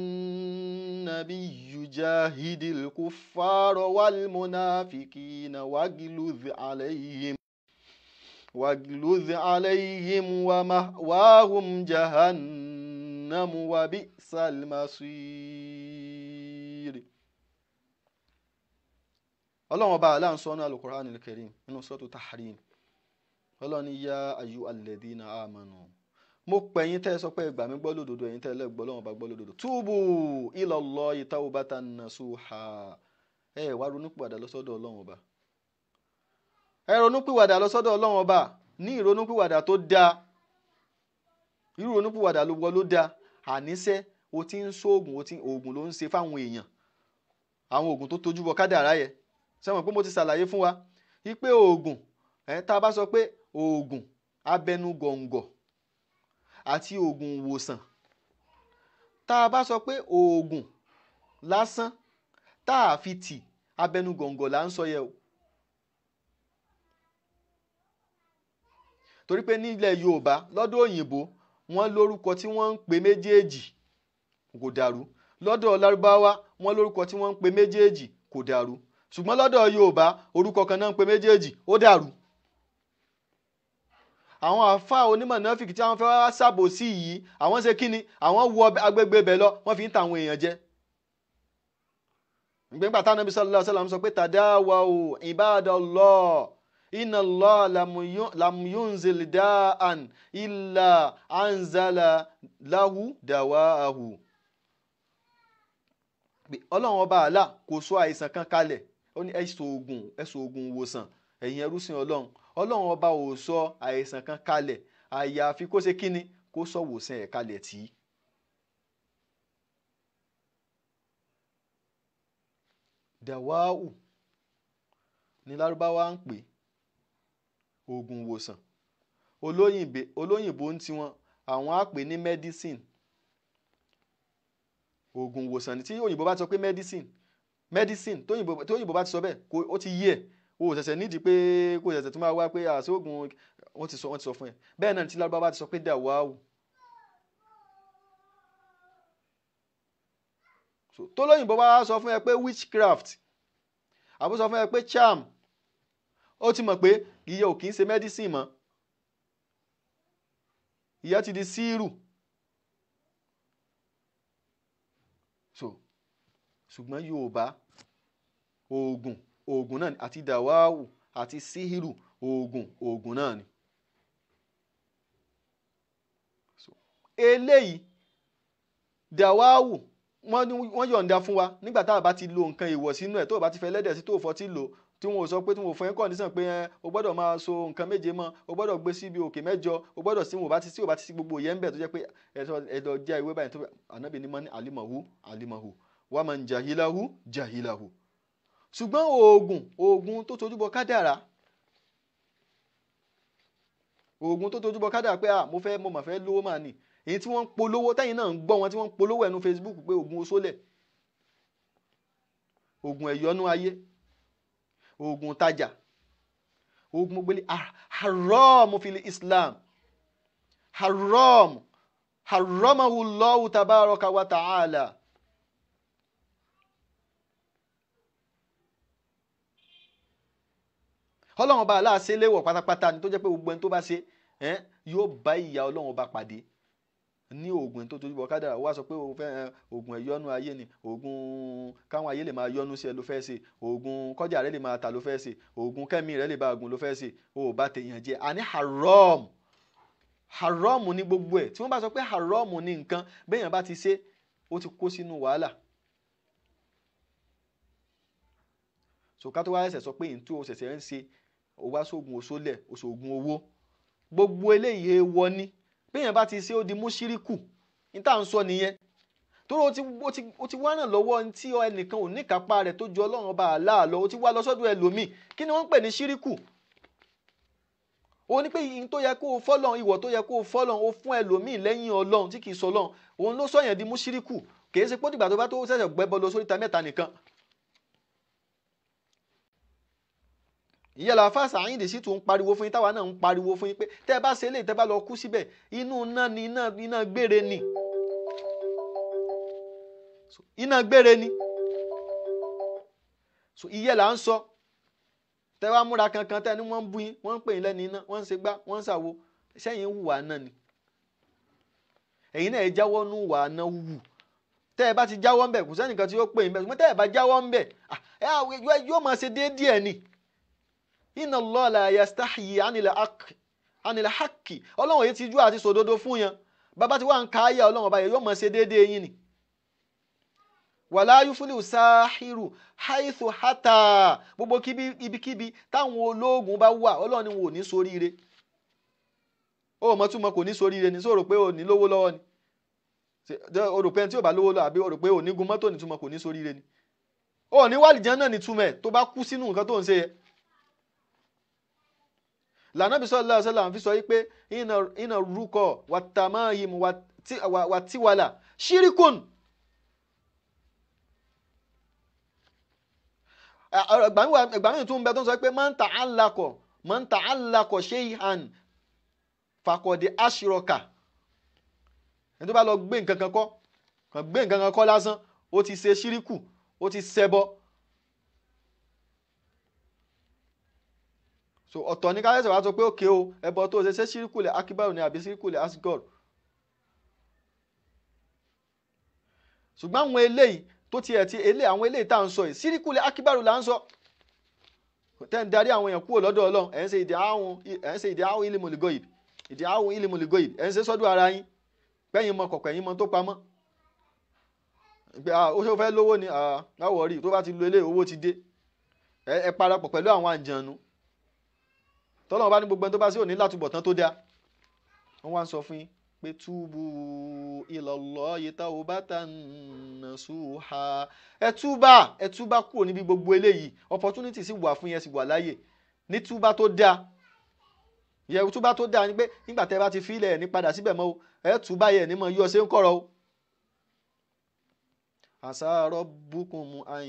nabiyyu jahidil kuffara wal munafiqina wagludh alayhim wa ma'wahum jahannam wa bi'sal masir. Ọlọ́run ọba Allah ń sọ ní Al-Qur'anil Karim nínú Suratu Tahrim. Ọlọ́run ní ya ayyuhalladhina amanu, mo pè yín tẹ́ ẹ sọ pé ẹ gbà mí gbọ́ lódodo, ẹ̀yin tẹ́ ẹ lẹ́gbọ́ Ọlọ́run bá gbọ́ lódodo. Túbù ilallahi tawbatan nasuha. Ẹ wá ronúpìwàdà lọ́sọ́dọ̀ Ọlọ́run ọba. Ẹ ronúpìwàdà lọ́sọ́dọ̀ Ọlọ́run ọba ní ìronúpìwàdà tó dáa. Irú ìronúpìwàdà ló wọ ló dáa. Àníṣe o ti ń sóògùn, o ti oògùn ló ń ṣe fáwọn èèyàn. Àwọn oògùn tó tojú bọ kádàrá yẹ. Sẹ́wọ̀n pé mo ti ṣàlàyé fún wa wípé oògùn, tá a bá sọ pé oògùn abẹnú gọ̀ǹgọ̀ àti oògùn ìwòsàn, tá a bá sọ pé oògùn lásán tá a fi tì abẹnú gọ̀ǹgọ̀ là ń sọ yẹ o. Torí pé nílẹ̀ Yorùbá lọ́dọ̀ òyìnbó wọ́n lórúkọ tí wọ́n ń pè méjèèjì kò dàrú, lọ́dọ̀ Lárúbáwá wọ́n lórúkọ tí wọ́n ń pè méjèèjì kò dàrú, ṣùgbọ́n lọ́dọ̀ Yorùbá orúkọ kan náà ń pè méjèèjì ó dàrú. Àwọn àfáà onímọ̀ náfìkì tí àwọn fẹ́ wá ṣàbòsí yìí, àwọn ṣe kíni, àwọn wọ agbègbè ibẹ̀ lọ, wọ́n fi ń ta àwọn èèyàn jẹ. Ìgbẹ́ngbà táwọn Ànábì sallallahu alaihi wasallam sọ pé tadawaw ibadallah, Inna Allah lam yunzil da'an illa anzala lahu dawa'ahu. Ọlọ́run ọba àlá kò sọ àìsàn kan kalẹ̀, ó ní ẹ ṣoògùn, ẹ ṣoògùn ìwòsàn, ẹ̀yin ẹrúsìn Ọlọ́run. Ọlọ́run ọba ò sọ àìsàn kan kalẹ̀ àyàfi kó ṣe kíni, kó sọ wòsàn ẹ̀ kalẹ̀ tí. Dàwáù ní Lárúbáwá ń pè oògùn ìwòsàn, olóyìnbó ń tiwọn àwọn á pè ní medicine. Oògùn ìwòsàn ni tí òyìnbó bá ti sọ pé medicine, medicine tóyìnbó bá ti sọ bẹ́ẹ̀, ó ti yé ẹ̀, o ò ṣẹ̀ṣẹ̀ nídìí pé kò ṣẹ̀ṣẹ̀ tún máa wá pé àṣẹ oògùn wọ́n ti sọ fún ẹ. Bẹ́ẹ̀ náà tí Lárúbáwá bá ti sọ pé dàwáù. Tólóyìnbó bá sọ fún ẹ pé witchcraft, àbó sọ fún ẹ pé charm, ó ti mọ̀ pé ìyẹn ò kì í ṣe medicine mọ́, ìyẹn ti di síírù. So ṣùgbọ́n Yorùbá oògùn oògùn náà ni, àti dàwáwù àti síhìrù oògùn oògùn náà ni. So eléyìí dàwáwù wọ́n yọ̀ǹda fún wa nígbà tá a bá ti lo nǹkan ìwọ̀ sínú ẹ̀, tó o bá ti fẹ́ lẹ́dẹ̀ sí tó o fọtí lò, tí wọn ò sọ pé tí wọn ò fún ẹ kọ́ndíṣàn pé o gbọ́dọ̀ máa so nǹkan méje mọ́, o gbọ́dọ̀ gbé síbi òkè mẹ́jọ, o gbọ́dọ̀ sí wọn ò bá ti sí ò bá ti sí gbogbo ìyẹn ń bẹ̀ tó jẹ́ pé ẹ̀dọ̀ jẹ́ ìwé báyìí tó Ànábì ní mọ́ ní alimahu alimahu wa man jahilahu jahilahu. Ṣùgbọ́n oògùn oògùn tó tojúbọ kádàrá, oògùn tó tojúbọ kádàrá pé mo fẹ́ mo mà fẹ́ lówó mà ní, èyí tí wọ́n ń polówó tẹ́yìn náà ń gbọ́ wọn tí wọ́n ń polówó ẹnu Facebook pé oògùn oṣólẹ̀, oògùn ẹ̀yọ́nú ayé, oògùn tajà, oògùn gbélé haram fil Islam, haram haramahu Allahu tabaraka wa ta'ala. Ọlọ́run ọba aláàṣẹ léwọ̀ pátápátá ni, tó jẹ́ pé gbogbo ẹni tó bá ṣe yóò bá ìyà Ọlọ́run ọba pàdé. Ní oògùn tó tójú bọ kádàrá, wá sọ pé o fẹ́ oògùn ẹ̀yọ́nú ayé ni, oògùn káwọn ayé lè máa yọ́nú sí ẹ ló fẹ́ ṣe, oògùn kọjá rẹ lè máa ta ló fẹ́ ṣe, oògùn kẹ́mi rẹ lè bá oògùn ló fẹ́ ṣe, o ò bá tèèyàn jẹ. Àní haram haram ní gbogbo ẹ̀. Tí wọ́n bá sọ pé haram ní nǹkan, béèyàn bá ti ṣe ó ti kó sínú wàhálà. Sòká tó wá ṣẹ̀ṣẹ̀ sọ pé ìyẹn tó ṣẹ̀ṣẹ̀ ń ṣe, o wá sóògùn oṣólẹ̀, oṣoògùn owó, gbogbo eléyìí èèwọ̀ ni. Béèyàn bá ti ṣe ó di múṣíríkù, ní tá à ń sọ nìyẹn. Torí ó ti wá ràn lọ́wọ́ tí ẹnìkan ò ní kápá rẹ̀ tó ju Ọlọ́run ọba àlá lọ, ó ti wá lọ sọ́dọ̀ ẹlòmíì. Kí ni wọ́n ń pè ní ṣíríkù? Ó ní pé ìyìn tó yẹ kó o fọ́lọ́run, ìwọ̀ tó yẹ kó o fọ́lọ́run, ó fún ẹlòmíì lẹ́yìn Ọlọ́run tí kì í sọ Ọlọ́run, òun ló sọ yẹn di múṣíríkù. Kì í ṣe pé ó dìgbà tó bá tó ṣẹ̀ṣẹ̀ gbẹ́bọ lọ sóríta mẹ́ta nìkan. Ìyẹn làáfà Sàyíǹdì sì tún ń pariwo fún yín, táwa náà ń pariwo fún yín pé tẹ́ ẹ bá ṣe eléyìí, tẹ́ bá lọ kú síbẹ̀, inú iná ni, iná gbére ni, iná gbére ni. So ìyẹn là ń sọ. Tẹ́ wá múra kankan, tẹ́ ni wọ́n ń bú yín, wọ́n ń pè yín lẹ́ni iná, wọ́n ń ṣe gbá, wọ́n ń ṣàwo, sẹ́yìn ń hùwà náà ni. Ẹ̀yin náà ẹ jáwọ́ nú wà náà wù. Tẹ́ ẹ bá ti jáwọ́ ńbẹ̀, kò sẹ́nìkan tí yóò pè yín bẹ́ẹ̀. Ṣùgbọ́n tẹ́ ẹ bá jáwọ́ ńbẹ̀, yóò máa ṣe déédéé ẹ̀ ni. Inna Allah la yastahyi anil haqqi. Ọlọ́run yìí ti jú àti sòdodo fún yẹn. Bàbá tí wà ń ka ayé Ọlọ́run ọba yẹn yóò máa ṣe déédéé yín ni. Wala yuflihu sahiru haythu hata. Gbogbo ibikíbi táwọn ológun bá wà, Ọlọ́run ni wọn ò ní soríire. Ó mọ̀ túmọ̀ kò ní soríire ni, sọ̀rọ̀ pé ò ní lówó lọ́wọ́ ni. O rò pé ẹni tí ò bá lówó lọ, àbí o rò pé ò ní gun mọ́tò ní túmọ̀ kò ní soríire ni. Ó ní wàlìjẹ́ náà ní túmọ̀ ẹ̀ tó bá kú sínú nǹkan tó ń ṣe yẹn. Lànàbí sallallahu alaihi wasallam fi sọ wípé iná rúkọ wàtàmáyìm wàtíwàlà ṣíríkùn. Ẹgbàá mi tún bẹ tó ń sọ pé man ta'allaqa shay'an faqad ashraka. Ẹni tó bá lọ gbé nǹkan kan kọ́, kàn gbé nǹkan kan kọ́ lásán, ó ti ṣe ṣíríkù, ó ti ṣẹbọ. So ọ̀tọ̀ ní káyọ̀sẹ̀ wá sọ pé òkè o, ẹbọ tó ṣe ṣe ṣíríkùlẹ̀ akíbárò ni àbí ṣíríkùlẹ̀ asgore. Ṣùgbọ́n àwọn eléyìí tó tiẹ̀ ti eléyìí, àwọn eléyìí tá à ń sọ yìí, ṣíríkùlẹ̀ akíbárò là ń sọ. Tẹ́ ń darí àwọn èèyàn kúrò lọ́dọ̀ Ọlọ́run. Ẹ̀ ń ṣe ìdí àwọn ilimul ghaib, ìdí àwọn ilimul ghaib, ẹ̀ ń ṣe sọ́dọ̀ ara yín pẹ́yìn mọ kọ̀kọ̀, ẹ̀yìn mọ tó pamọ́. Pé ó ṣe fẹ́ lówó ni, láwọ̀ rí tó bá ti lo eléyìí owó ti dé. Ẹ parapọ̀ pẹ̀lú àwọn àǹjànú. Tọ́lọ́run bá ní gbogbo ẹni tó bá sí òní látúbọ̀tán tó dáa. Wọ́n wá ń sọ fún yín pé túbú ilallahi tawbatan nasuha. Ẹ túbá kúrò níbi gbogbo eléyìí. Opportunity sì wà fún yẹn, sì wà láàyè ní túbá tó dáa. Yẹ túbá tó dáa ni pé nígbà tẹ́ bá ti fílẹ̀ ẹ̀ ní padà síbẹ̀ mọ́ o. Ẹ túbá yẹ ní mọ̀ yọ ṣe ń kọ̀rọ̀ o. Asa rabbukum an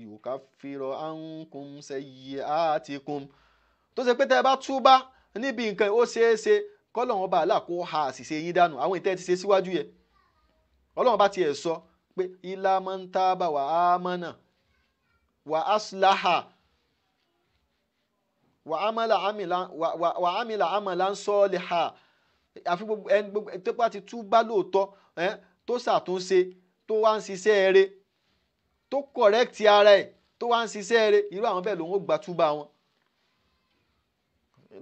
yukaffira ankum sayyi'atikum. Tó ṣe pé tẹ́ bá túbá níbi nǹkan, ó ṣeé ṣe kọ́lọ́run bá àlà kó ha àṣìṣe yín dànù, àwọn ìtẹ́ ti ṣe síwájú yẹ. Ọlọ́run bá tiẹ̀ sọ pé illa man taba wa amana wa aslaha wa amila amalan soliha. Àfi gbogbo ẹni gbogbo tó bá ti túbá lóòótọ́, tó ṣàtúnṣe, tó wá ń ṣiṣẹ́ eré, tó kọ̀rẹ́kìtì ara ẹ̀, tó wá ń ṣiṣẹ́ eré, irú àwọn bẹ́ẹ̀ lòun ó gba túbá wọn.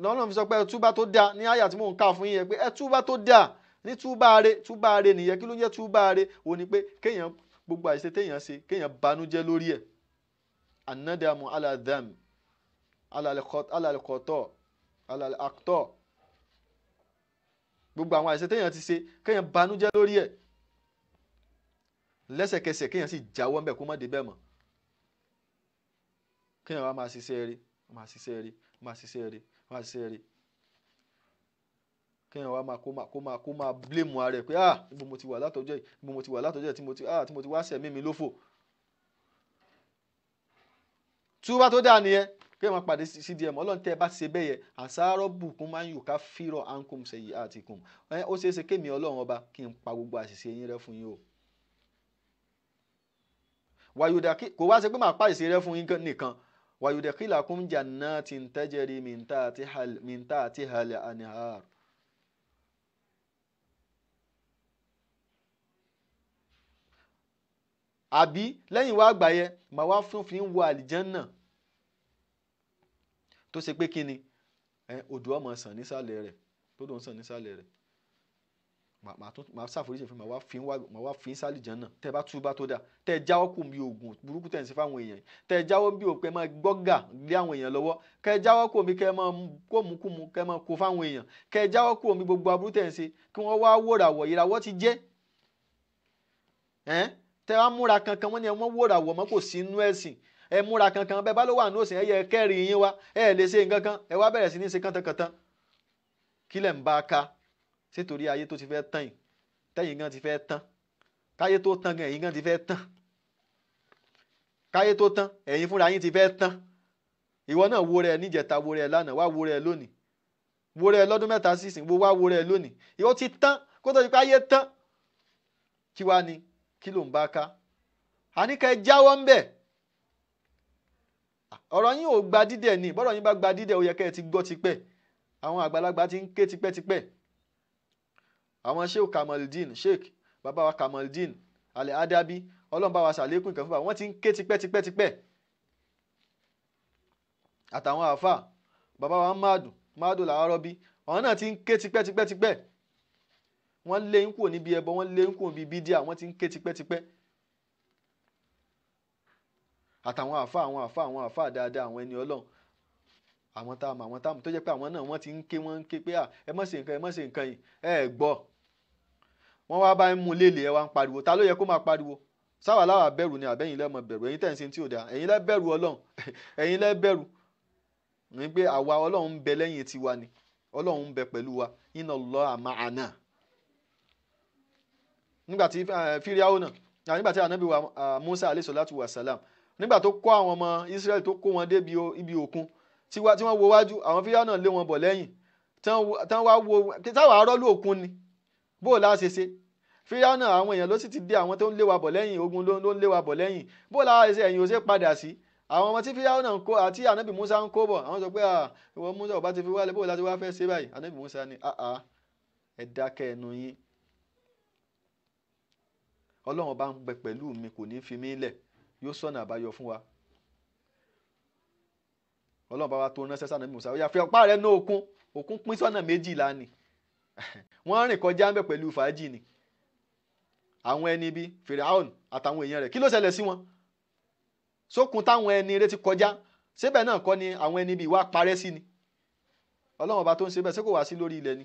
Lọ́nà fi sọ pé túbá tó dáa ní àyà tí mò ń kà fún yín yẹn, pé ẹ túbá tó dáa ní túbá re. Túbá re nìyẹn. Kí ló ń jẹ́ túbá re? Ó ní pé kéèyàn gbogbo àìṣe téèyàn ṣe, kéèyàn banújẹ́ lórí ẹ̀. Anadamu aladam alalikọtọ alaliaktọ, gbogbo àwọn àìṣe téèyàn ti ṣe, kéèyàn banújẹ́ lórí ẹ̀ lẹ́sẹ̀kẹsẹ̀, kéèyàn sì jáwọ́ ńbẹ̀ kó má dé bẹ́ẹ̀ mọ́. Kéèyàn wá máa ṣiṣẹ́ rí, máa ṣiṣẹ́ rí, máa ṣiṣẹ́ rí, máa ṣiṣẹ́ rí. Kéèyàn wá máa kó máa blame ara ẹ̀ pé ibo mo ti wà látọjọ́ yìí, ibo mo ti wà látọjọ́ yìí tí mo ti wá sẹ̀mí mi lófò. Túbá tó dáa nìyẹn. Kéèyàn máa pàdé CDM. Ọlọ́run tẹ́ ẹ bá ṣe bẹ́ẹ̀ yẹ, àṣàrọ̀ bùkún máa ń yù ká fírọ̀ ankum sayyi'atikum. Ó ṣeé ṣe kémi Ọlọ́run ọba kí n pa gbogbo àṣìṣe yín rẹ́ fún yín o. Wàyòdà kò wá ṣe pé màá pa àṣìṣe rẹ́ fún yín nìkan. Wàyùdẹ̀kìlàkùn jannatin tajri min tahtihal anhar. Àbí lẹ́yìn wá àgbà yẹn, màá wá fún fi ń wọ àlìjánná tó ṣe pé kíni odò ọmọ sàn nísàlẹ̀ rẹ̀, tó dùn sàn nísàlẹ̀ rẹ̀. Màá ṣàforíjì fún, màá wá fi ń sàlìjánná. Tẹ́ bá túbá tó dáa, tẹ́ jáwọ́ kù bí oògùn burúkú tẹ́ ń ṣe fáwọn èèyàn, tẹ́ jáwọ́ bí òpè máa gbọ́gà lé àwọn èèyàn lọ́wọ́, kẹ́ jáwọ́ kù bí kẹ́ máa kó mú kú mu, kẹ́ máa kó fáwọn èèyàn, kẹ́ jáwọ́ kù bí gbogbo aburú tẹ́ ń ṣe, kí wọ́n wá wòràwọ̀, ìràwọ̀ ti jẹ́. Tẹ́ wá múra kankan, wọ́n ní ẹ wọ́n wòràwọ̀ mọ́, kò sí inú ẹ̀sìn. Ẹ múra kankan, bẹ́ẹ̀ bá ló wà ní òsìn, ẹ yẹ kẹ́rì yín wá, ẹ lè ṣe nǹkan kan, ẹ wá bẹ̀rẹ̀ sí ní ṣe kántankàntan. Kí lẹ̀ ń bá a ká? Sétorí ayé tó ti fẹ́ tán yìí, tẹ́yìn gan ti fẹ́ tán, káyé tó tán gan ẹ̀yin gan ti fẹ́ tán, káyé tó tán ẹ̀yin fúnra yín ti fẹ́ tán. Ìwọ náà wo rẹ níjẹta, wo rẹ lánàá, wá wo rẹ lónìí, wo rẹ lọ́dún mẹ́ta sísìn, wo wá wo rẹ lónìí. Ìwọ ti tán kó tó di pé ayé tán. Kí wá ni kí ló ń bá ká? Àníkẹ́ jáwọ́ ń bẹ̀. Ọ̀rọ̀ yín ò gba dídẹ̀ ni. Bọ́rọ̀ yín bá gba dídẹ̀, ó yẹ kẹ́ ẹ ti gbọ́ tipẹ́. Àwọn àgbàlagbà ti ń ké tipẹ́tipẹ́. Àwọn Sheikh Kamaldeen, Sheikh bàbá wa Kamaldeen Al-Adabi, Ọlọ́run bá wa ṣàlékún ìkẹ́ fún bàbá, wọ́n ti ń ké tipẹ́tipẹ́tipẹ́. Àtàwọn àáfà bàbá wa Madu Làárọ̀bí, àwọn náà ti ń ké tipẹ́tipẹ́tipẹ́. Wọ́n lé ń kúrò níbi ẹbọ, wọ́n lé ń kúrò níbi bídíà, wọ́n ti ń ké tipẹ́tipẹ́. Àtàwọn àáfà, àwọn àáfà, àwọn àáfà dáadáa, àwọn ẹni Ọlọ́run, àwọn tá a mọ̀, àwọn tá a mọ̀ tó jẹ́ pé àwọn náà wọ́n ti ń ké, wọ́n ń ké pé ẹ má ṣe nǹkan, ẹ má ṣe nǹkan yìí, ẹ gbọ́. Wọ́n wá bá ń mú lélẹ̀, ẹ wá ń pariwo. Ta ló yẹ kó máa pariwo? Sáwà láwà bẹ̀rù ni àbẹ́yìn lẹ́mọ̀ bẹ̀rù? Ẹ̀yin tẹ̀ ń ṣe tí ò dáa, ẹ̀yin lẹ́ bẹ̀rù Ọlọ́run, ẹ̀yin lẹ́ bẹ̀rù. Ní pé àwa Ọlọ́run ń bẹ lẹ́yìn tiwa ni, Ọlọ́run ń bẹ pẹ̀lú wa. Inna Allaha ma'ana. Nígbà tí Fíráúnà, nígbà tí Ànábì wa Musa alayhi salatu wa salam, nígbà tó kó àwọn ọmọ Israẹli tó kó wọn dé ibi òkun, tí wọ́n wo wájú, àwọn Fíráúnà lé wọn bọ̀ lẹ́yìn. Tán wá wo táwọn arọ́lù òkun ni, bó o láṣẹ ṣe? Fíráúnà àwọn èèyàn ló sì ti dé, àwọn tó ń lé wa bọ̀ lẹ́yìn, ogun ló ń lé wa bọ̀ lẹ́yìn. Bó o láṣẹ ṣe? Ẹ̀yìn ò ṣe padà sí. Àwọn ọmọ tí Fíráúnà ń kó àti Ànábì Musa ń kó bọ̀, àwọn sọ pé ìwọ Musa ọba ti fi wálé, bó o láti wá fẹ́ ṣe báyìí? Ànábì Musa ni ẹ dákẹ́ ẹnu yín, Ọlọ́run bá ń bẹ pẹ̀lú mi, kò ní fi mí lẹ̀, yóò sọ̀nà àbáyọ fún wa. Ọlọ́run bá wa tó ránṣẹ́ sànàbí Musa, ó yá fi ọ̀pá rẹ̀ ná òkun. Òkun pín sọ́nà méjìlá ni. Wọ́n rìn kọjá ńbẹ̀ pẹ̀lú fàájì ni. Àwọn ẹni bíi Firaun àtàwọn èèyàn rẹ̀, kí ló ṣẹlẹ̀ sí wọn? Sókun táwọn ẹni rẹ̀ ti kọjá, síbẹ̀ náà kọ́ ni àwọn ẹni bíi wá parẹ́ sí ni. Ọlọ́run ọba tó ń ṣe bẹ́ẹ̀, ṣé kò wá sí lórí ilẹ̀ ni?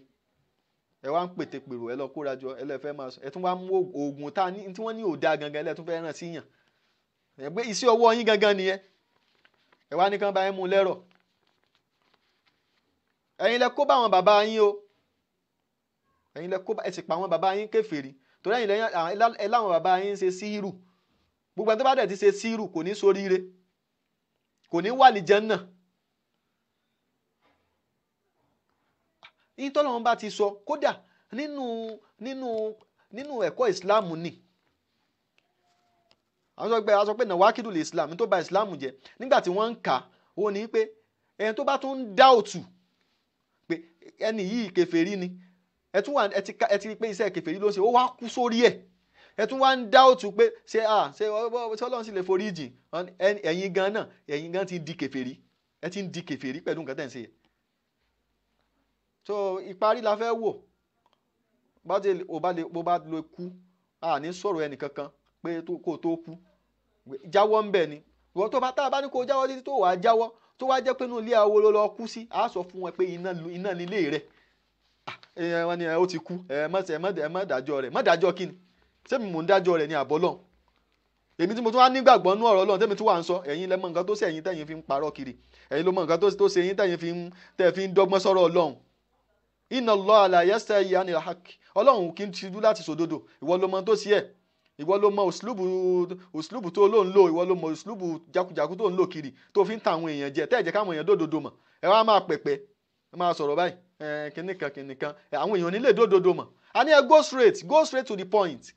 Ẹ wá ń pètè pèrò, ẹ lọ kóra jọ, ẹ lẹ fẹ́ máa sọ, ẹ tún wá mú oògùn tá ní tí wọ́n ní òda gangan, ẹ tún fẹ́ ràn síyàn. Ẹ gbé iṣẹ́ ọwọ́ yín gangan nìyẹn. Ẹ wá ní kán bá yín mú lẹ́rọ̀. Ẹ̀yin lẹ kó bá àwọn bàbá yín o. Ẹ̀yin lẹ kó bá, ẹ sì pa àwọn bàbá yín kèfèrí. Torí ẹ̀yin lẹ́yìn ẹ láwọn bàbá yín ń ṣe síírù. Gbogbo ẹni tó bá dẹ̀ ti ṣe síírù kò ní soríire, kò ní wà ní Jánnà. Yín tọ́lọ́run bá ti sọ, kódà nínú nínú nínú ẹ̀kọ́ ìsìláàmù ni. Àwọn sọ pé nàwákìdù lè ìsìláàmù tó ba ìsìláàmù jẹ́ nígbà tí wọ́n ń kà ó ní pé ẹni tó bá tún ń dá òtù pé ẹni yìí kèfèrí ni, ẹ tún wà ẹ ti rí pé iṣẹ́ kèfèrí ló ń ṣe, ó wá kú sórí ẹ̀, ẹ tún wá ń dá òtù pé ṣé ṣé Ọlọ́run sì lè forí jìn. Ẹ̀yin gan náà, ẹ̀yin gan ti di kèfèrí, ẹ ti ń di kèfèrí pẹ̀lú nǹkan tẹ̀ ń ṣe yẹn. So ìparí la fẹ́ wò. Bá ti o bá lè bó bá lè kú, a ní sọ̀rọ̀ ẹnìkankan pé kó tó kú jáwọ́ ń bẹ̀ ni. Ìwọ tó bá tá a bá ní kó jáwọ́ títí tó wàá jáwọ́, tó wá jẹ́ pé inú ilé awo ló lọ kú sí, a sọ fún wọn pé iná nílé rẹ̀. Wọ́n ní ó ti kú, ẹ má dájọ́ rẹ̀. Má dájọ́ kí ni? Ṣé mi mò ń dájọ́ rẹ̀ ní àbọ̀ lọ́hùn? Èmi tí mo tún wá nígbàgbọ́ nú ọ̀rọ̀ Ọlọ́run tẹ́mi tún wà ń sọ, ẹ̀yin lẹ mọ nǹkan tó ṣe ẹ̀yin tẹ́yin fi ń parọ́ kiri, ẹ̀yin ló mọ nǹkan tó ṣe ẹ̀yin tẹ́yin fi ń dọ́gbọ́n sọ̀rọ̀ Ọlọ́run. Inna Allaha la yastahi anil haqq. Ọlọ́run kì í tijú láti sòdodo. Ìwọ ló mọ tó ṣe ẹ̀, ìwọ ló mọ òṣùlùbù tó ló ń lò, ìwọ ló mọ òṣùlùbù jakujaku tó ń lò kiri tó fi ń ta àwọn èèyàn jẹ, tẹ́ ẹ̀ jẹ́ káwọn èèyàn dòdòdò mọ̀. Ẹ wá máa pẹ̀pẹ̀, ẹ máa sọ̀rọ̀ báyìí, kìnìkan kìnìkan, àwọn èèyàn nílé dòdòdò mọ̀. A ní ẹ go straight to the point.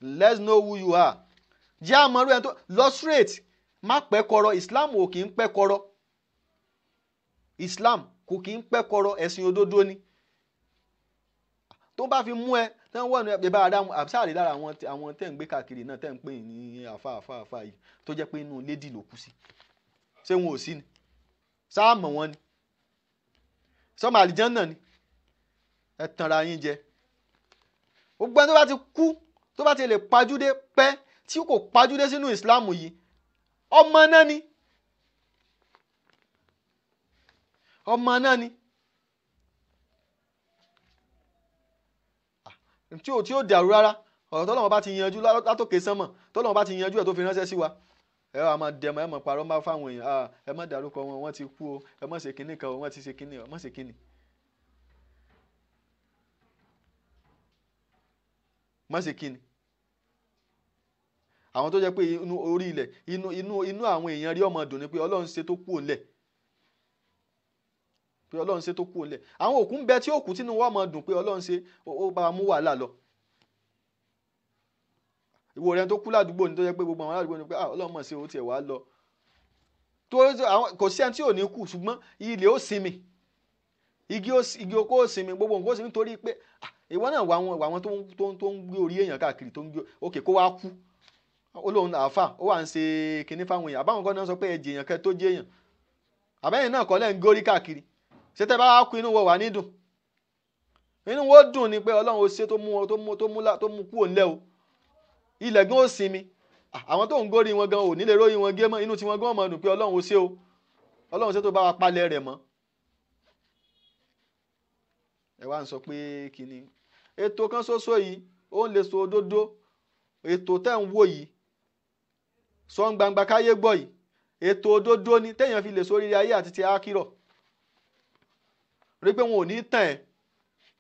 Let's know who you are. Jẹ́ àmọ́rú ẹni tó lọ straight, má pẹ́ kọ̀rọ̀. Islam ò kì í pẹ́ kọ̀rọ̀. Islam kò kì í pẹ́ kọ̀rọ̀, ẹ̀sìn òdodo ni. Tó bá fi mú ẹ tẹ́ ń wọ̀ ní ẹ bá ara àbísáàrí lára àwọn tẹ́ ń gbé káàkiri náà, tẹ́ ń pè ní àfa àfa àfa yìí, tó jẹ́ pé inú lédì ló kú sí. Ṣé wọn ò sí ni? Sáàmù wọn ni? Sọmọ àlìjánnà ni? Ẹ tanra yín jẹ. Gbogbo ẹni tó bá ti kú, tó bá ti lè pajúdé pẹ́, tí kò pajúdé sínú ìsìláàmù yìí, ọmọ náà ni. Ọmọ náà ni. Tí ò dàrú rárá. Ọ̀rọ̀ tọ́lọ́run bá ti yanjú látòkè sánmọ̀, tọ́lọ́run bá ti yanjú ẹ̀ tó fi ránṣẹ́ sí wa. Ẹ wá máa dẹmọ, ẹ máa parọ́ máa fáwọn èèyàn, ẹ má dárúkọ wọn, wọ́n ti kú o, ẹ má ṣe kinní kan o, wọ́n ti ṣe kinní o, má ṣe kinní. Má ṣe kinní. Àwọn tó jẹ́ pé inú orí ilẹ̀, inú inú inú àwọn èèyàn rí ọmọ dùn ni pé Ọlọ́run ṣe tó kú òǹlẹ̀. Pé Ọlọ́run ṣe tó kú òǹlẹ̀. Àwọn òkú ń bẹ tí òkú tínú wọn máa dùn pé Ọlọ́run ṣe ó bá mú wàhálà lọ. Ìwọ rẹ tó kú ládùúgbò ni tó jẹ́ pé gbogbo àwọn aládùúgbò ni pé Ọlọ́run mọ̀ sí o tiẹ̀ wá lọ. Tó kò sí ẹni tí ò ní kú, ṣùgbọ́n ilẹ̀ ó sinmi, igi oko ó sinmi, gbogbo nǹkan ó sinmi torí pé ìwọ náà wà àwọn tó ń gbé orí èèyàn káàkiri, tó ń gbé òkè kó wá kú. Ó lóun àáfà ó wà ń ṣe kinní fáwọn èèyàn, àbáwọn kan náà sọ pé ẹ jèèyàn kẹ tó jèèyàn, àbẹ́yìn náà kọ́ lẹ́ ń górí káàkiri. Ṣé tẹ́ bá wá kú inú wo wà ní dùn? Inú wo dùn ni pé Ọlọ́run ó ṣe tó mú kú òǹlẹ̀ o. Ilẹ̀ gan ó sinmi. Àwọn tó ń górí wọn gan ò nílé róyìn wọn gé mọ́, inú tiwọn gan mọ̀ dùn pé Ọlọ́run ó ṣe o, Ọlọ́run ṣe tó bá wa palẹ̀ rẹ̀ mọ́. Ẹ wá ń sọ pé kinní ètò kan ṣoṣo yìí ó ń lè so òdodo. Ètò tẹ́ ń wò yìí, sọ ń gbangba káyé gbọ́ yìí, ètò òdodo ni téèyàn fi lè sórí ayé àti ti ákírọ̀. Rí pé wọn ò ní tàn ẹ́.